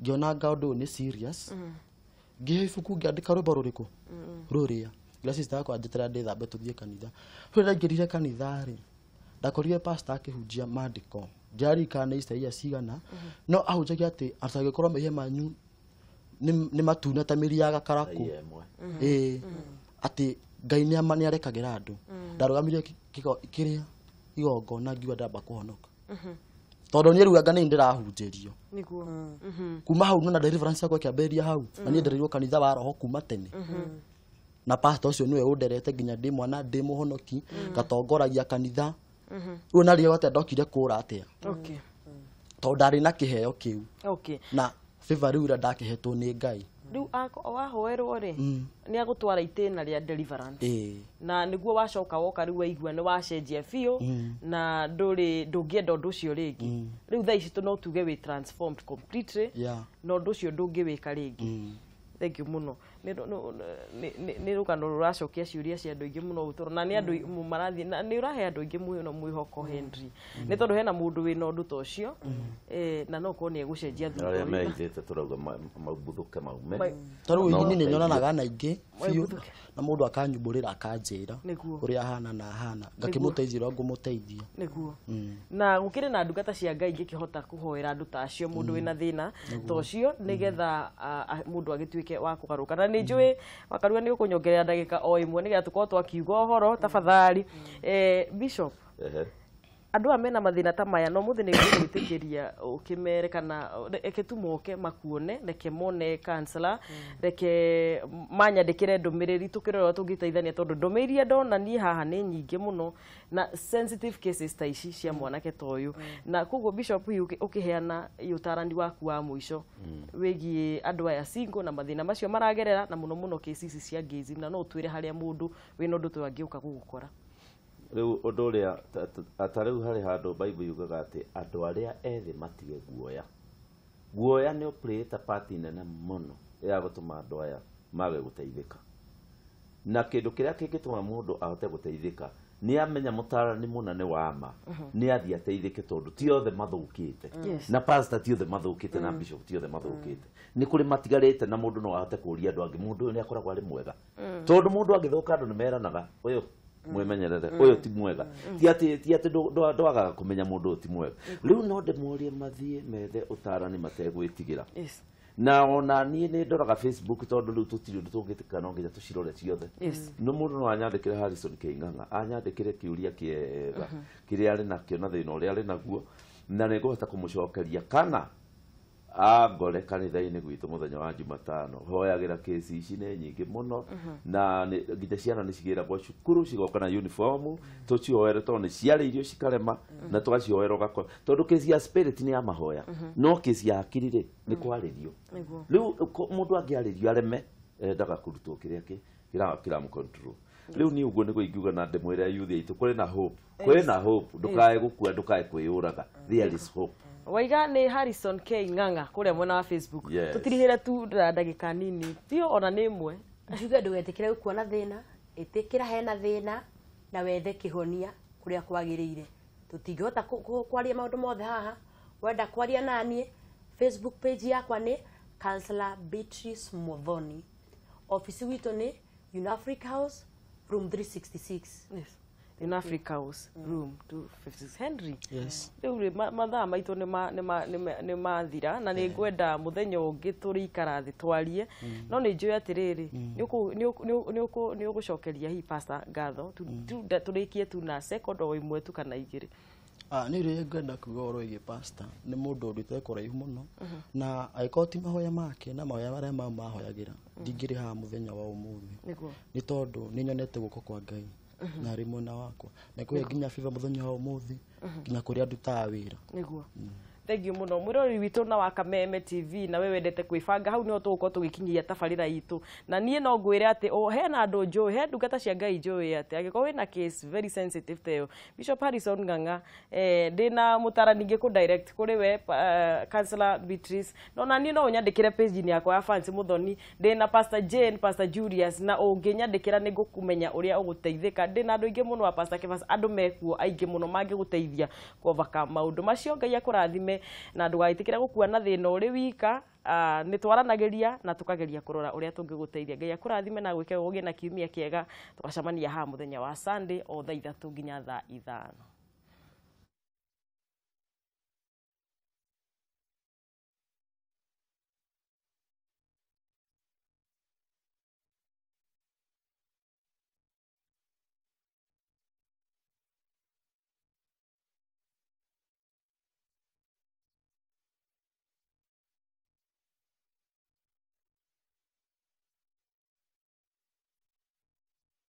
Ngĩona nga ũndũ ũyũ nĩ serious. Ngĩhe ibuku ngĩandĩka rwĩmbo rũrĩkũ rũrĩa ngĩra sister yakwa anjĩtĩra ndĩthambe tũthiĩ kanitha. Rĩrĩa ndaingĩrire kanitha rĩ ndakorire pastor akĩhunjia maandĩko ndiaririkana nĩ Isaia cigana no ahunjagia atĩ atangĩkorwo mehia manyu nĩ matune ta mĩri ya gakarakũ ĩĩ atĩ Ngai nĩ arekagĩra andũ. Ndarũgamire kĩrĩa igongona ngiuga ndamba kũhonoka tondũ niĩ rĩu anga nĩ ndĩrahunjĩrio nĩguo. Kuma hau nona deliverance yakwa ĩkĩambĩrĩria hau na niĩ ndereirwo kanitha wa roho kuma tene na pastor ũcio nĩwe ũnderete nginya ndĩ mwana ndĩ mũhonoki ngatongoragia kanitha. Rĩu narĩo atĩa ndokire kũra atĩa tondũ ndarĩ na kĩheo kĩu na favor rĩu ĩrĩa ndakĩhetwo nĩ Ngai. Rĩu wahoerwo rĩ nĩ agũtwara itĩna rĩa deliverance na nĩguo wacoka woka rĩu waigua nĩ wacenjia biũ na ndũrĩ ndũngĩenda ũndũ ũcio rĩngĩ. Rĩu thaa ici no tuge wĩ transformed completely na ũndũ ũcio ndũngĩwĩka rĩngĩ. Thank you mũno. Nĩ rũgano rũracokia ciũria cia andũ aingĩ mũno ũtũro na nĩ andũ marathiĩ na nĩ ũrahe andũ aingĩ mũno mwĩhoko Henry nĩ tondũ hena mũndũ wĩna ũndũ ta ũcio na no korwo nĩ egũcenjia thutha arĩa meithĩte tũrauga maumbuthũke maume ta rĩu niĩ nĩ nyonanaga na aingĩ biũ na mũndũ akanyumbũrĩra akanjĩra ũrĩa ahana na ahana ngakĩmũteithia ũrĩa ngũmũteithia nĩguo. Na gũkĩrĩ na ndungata cia Ngai ingĩkĩhota kũhoera andũ ta acio mũndũ wĩna thĩna ta ũcio nĩgetha mũndũ agĩtuĩke wa kũgarũka. Na nĩ njũĩ Wakarua nĩ ũkũnyongerera ndagĩka o ĩmwe nĩgetha tũkorwo twakiuga ũhoro tafadhali. Bishop, andũ aya mena mathĩna ta maya no mũthĩ nĩ ngũgwĩtĩkĩria ũkĩmere kana reke tu moke makuone reke mone counselor reke manyandĩkĩre ndũmĩrĩri tũkĩrore ũrĩa tũngĩteithania tondũ ndũmĩrĩri iria ndona niĩ haha nĩ nyingĩ mũno na sensitive cases ta ici cia mwanake ta ũyũ. Na koguo Bishop hihi ũkĩheana ũtarani waku wa mũico wĩgiĩ andũ aya single na mathĩna macio maragerera na mũno mũno cases ici cia gayism na no ũtwĩre harĩa mũndũ wĩna ũndũ ta ũyũ angĩũka gũgũkora. Rĩu ũndũ ũrĩa ta rĩu harĩ handũ Bible yugaga atĩ andũ arĩa ethĩ matige guoya. Guoya nĩ ũplayĩte part nene mũno ya gũtũma andũ aya mage gũteithĩka. Na kĩndũ kĩrĩa kĩngĩtũma mũndũ ahote gũteithĩka nĩ amenya mũtarani mũna nĩ wa ma nĩ athiĩ ateithĩke tondũ ti othe mathũkĩte na pastor ti othe mathũkĩte na bishop ti othe mathũkĩte nĩ kũrĩ matigarĩte na mũndũ no ahote kũũria andũ angĩ mũndũ ũyũ nĩ akoragwo arĩ mwega tondũ mũndũ angĩthũka andũ nĩ meranaga ũyũ mwimenyerere ũyũ ti mwega ti atĩ ndwagaga kũmenya mũndũ ũyũ ti mwega. Rĩu no ndĩmorie mathiĩ methe ũtarani mategwĩtigĩra. Na ona niĩ nĩ ndoraga Facebook tondũ rĩu tũtirĩ ũndũ tũngĩtĩkana no nginya tũcirore ciothe. No mũndũ no anyandĩkĩre Harrison K Ng'ang'a anyandĩkĩre kĩũria kĩega kĩrĩa arĩ nakĩo na thĩna ũrĩa arĩ naguo na nĩ ngũhota kũmũcokeria kana angore kanitha-inĩ gwitũ mũthenya wa Jumatano hoyagĩra kesi ici nĩ nyingĩ mũno na nginya ciana nĩ cigĩragwo cukuru cigoka na uniform tũcihoere tondũ nĩ ciarĩirio cikarema na tũgacihoera ũgakora tondũ kesi ya spirit nĩ ya mahoya no kesi ya hakiri rĩ nĩ kwarĩrio. Rĩu mũndũ angĩarĩrio areme endaga kũrutwo kĩrĩa kĩramũ-control. Rĩu niĩ ũguo nĩguo ingiuga na ndĩmwĩre youth aitũ kũrĩ na hope kwĩ na hope ndũkae gũkua ndũkae kwĩyũraga there is hope. Waiga nĩ Harrison K Ng'ang'a kũrĩa mwena wa Facebook. Tũtirihĩre tu ndagĩka nini biũ ona nĩ ĩmwe. Njuge ndũgetĩkĩre gũkua na thĩna ĩtĩkĩra hena thĩna na wethe kĩhonia kũrĩa kwagĩrĩire. Tũtingĩhota kwaria maũndũ mothe haha. Wenda kwaria naniĩ Facebook page yakwa nĩ Counselor Beatrice Muthoni. Office witũ nĩ Unafric House room 366. Yes. Unafric House room 256. Henry. Yes. Rĩu mathaa maitũ nĩ mathira na nĩ ngwenda mũthenya ũngĩ tũrĩikara thĩ twarie no nĩ njũĩ atĩrĩrĩ nĩ ũgũcokeria hihi pastor ngatho tũrĩkie tu na second o ĩmwe tu kana igĩrĩ. Nĩ rĩrĩa ngwenda kuga ũhoro wĩgiĩ pastor nĩ mũndũ ũndĩte kũraihu mũno na angĩkorwo ti mahoya make na mahoya marĩa mahoyagĩra ndingĩrĩ haha mũthenya wa ũmũthĩ nĩ tondũ nĩ nyonete guoko kwa Ngai na arĩ mwena wakwa na kũhe nginya favor mũthenya wa ũmũthĩ nginya kũrĩa ndutaga wĩra. Nĩguo. Thank you muno mwiroreri witũ na wa Kameme TV, na we wendete kwĩbanga, hau niho tũgũkorwo tũgĩkinyia tabarĩra itũ. Na niĩ no ngwĩre atĩ o hena andũ njũĩ, he ndungata cia Ngai njũĩ atĩ angĩkorwo wĩna case very sensitive ta ĩyo, Bishop Harrison Ng'ang'a, ndĩna mũtarani ngĩkũ direct kũrĩ we, Counselor Beatrice. No na niĩ no ũnyandĩkĩre page-inĩ yakwa ya Fancy Muthoni, ndĩna Pastor Jane, Pastor Julius, na ũngĩnyandĩkĩra nĩ ngũkũmenya ũrĩa ũgũteithĩka. Ndĩna andũ aingĩ mũno a Pastor Kefas, andũ mekuo aingĩ mũno mangĩgũteithia kuovaka maũndũ macio. Ngai akũrathime na ndũgaĩtĩkĩre gũkua na thĩna ũrĩ wika. Nĩ twaranagĩria na tũkageria kũrora ũrĩa tũngĩgũteithia. Ngai akũrathime na gwĩke ũgĩe na kiumia kĩega. Tũgacemania haha mũthenya wa Sunday o thaa 3 nginya thaa 5.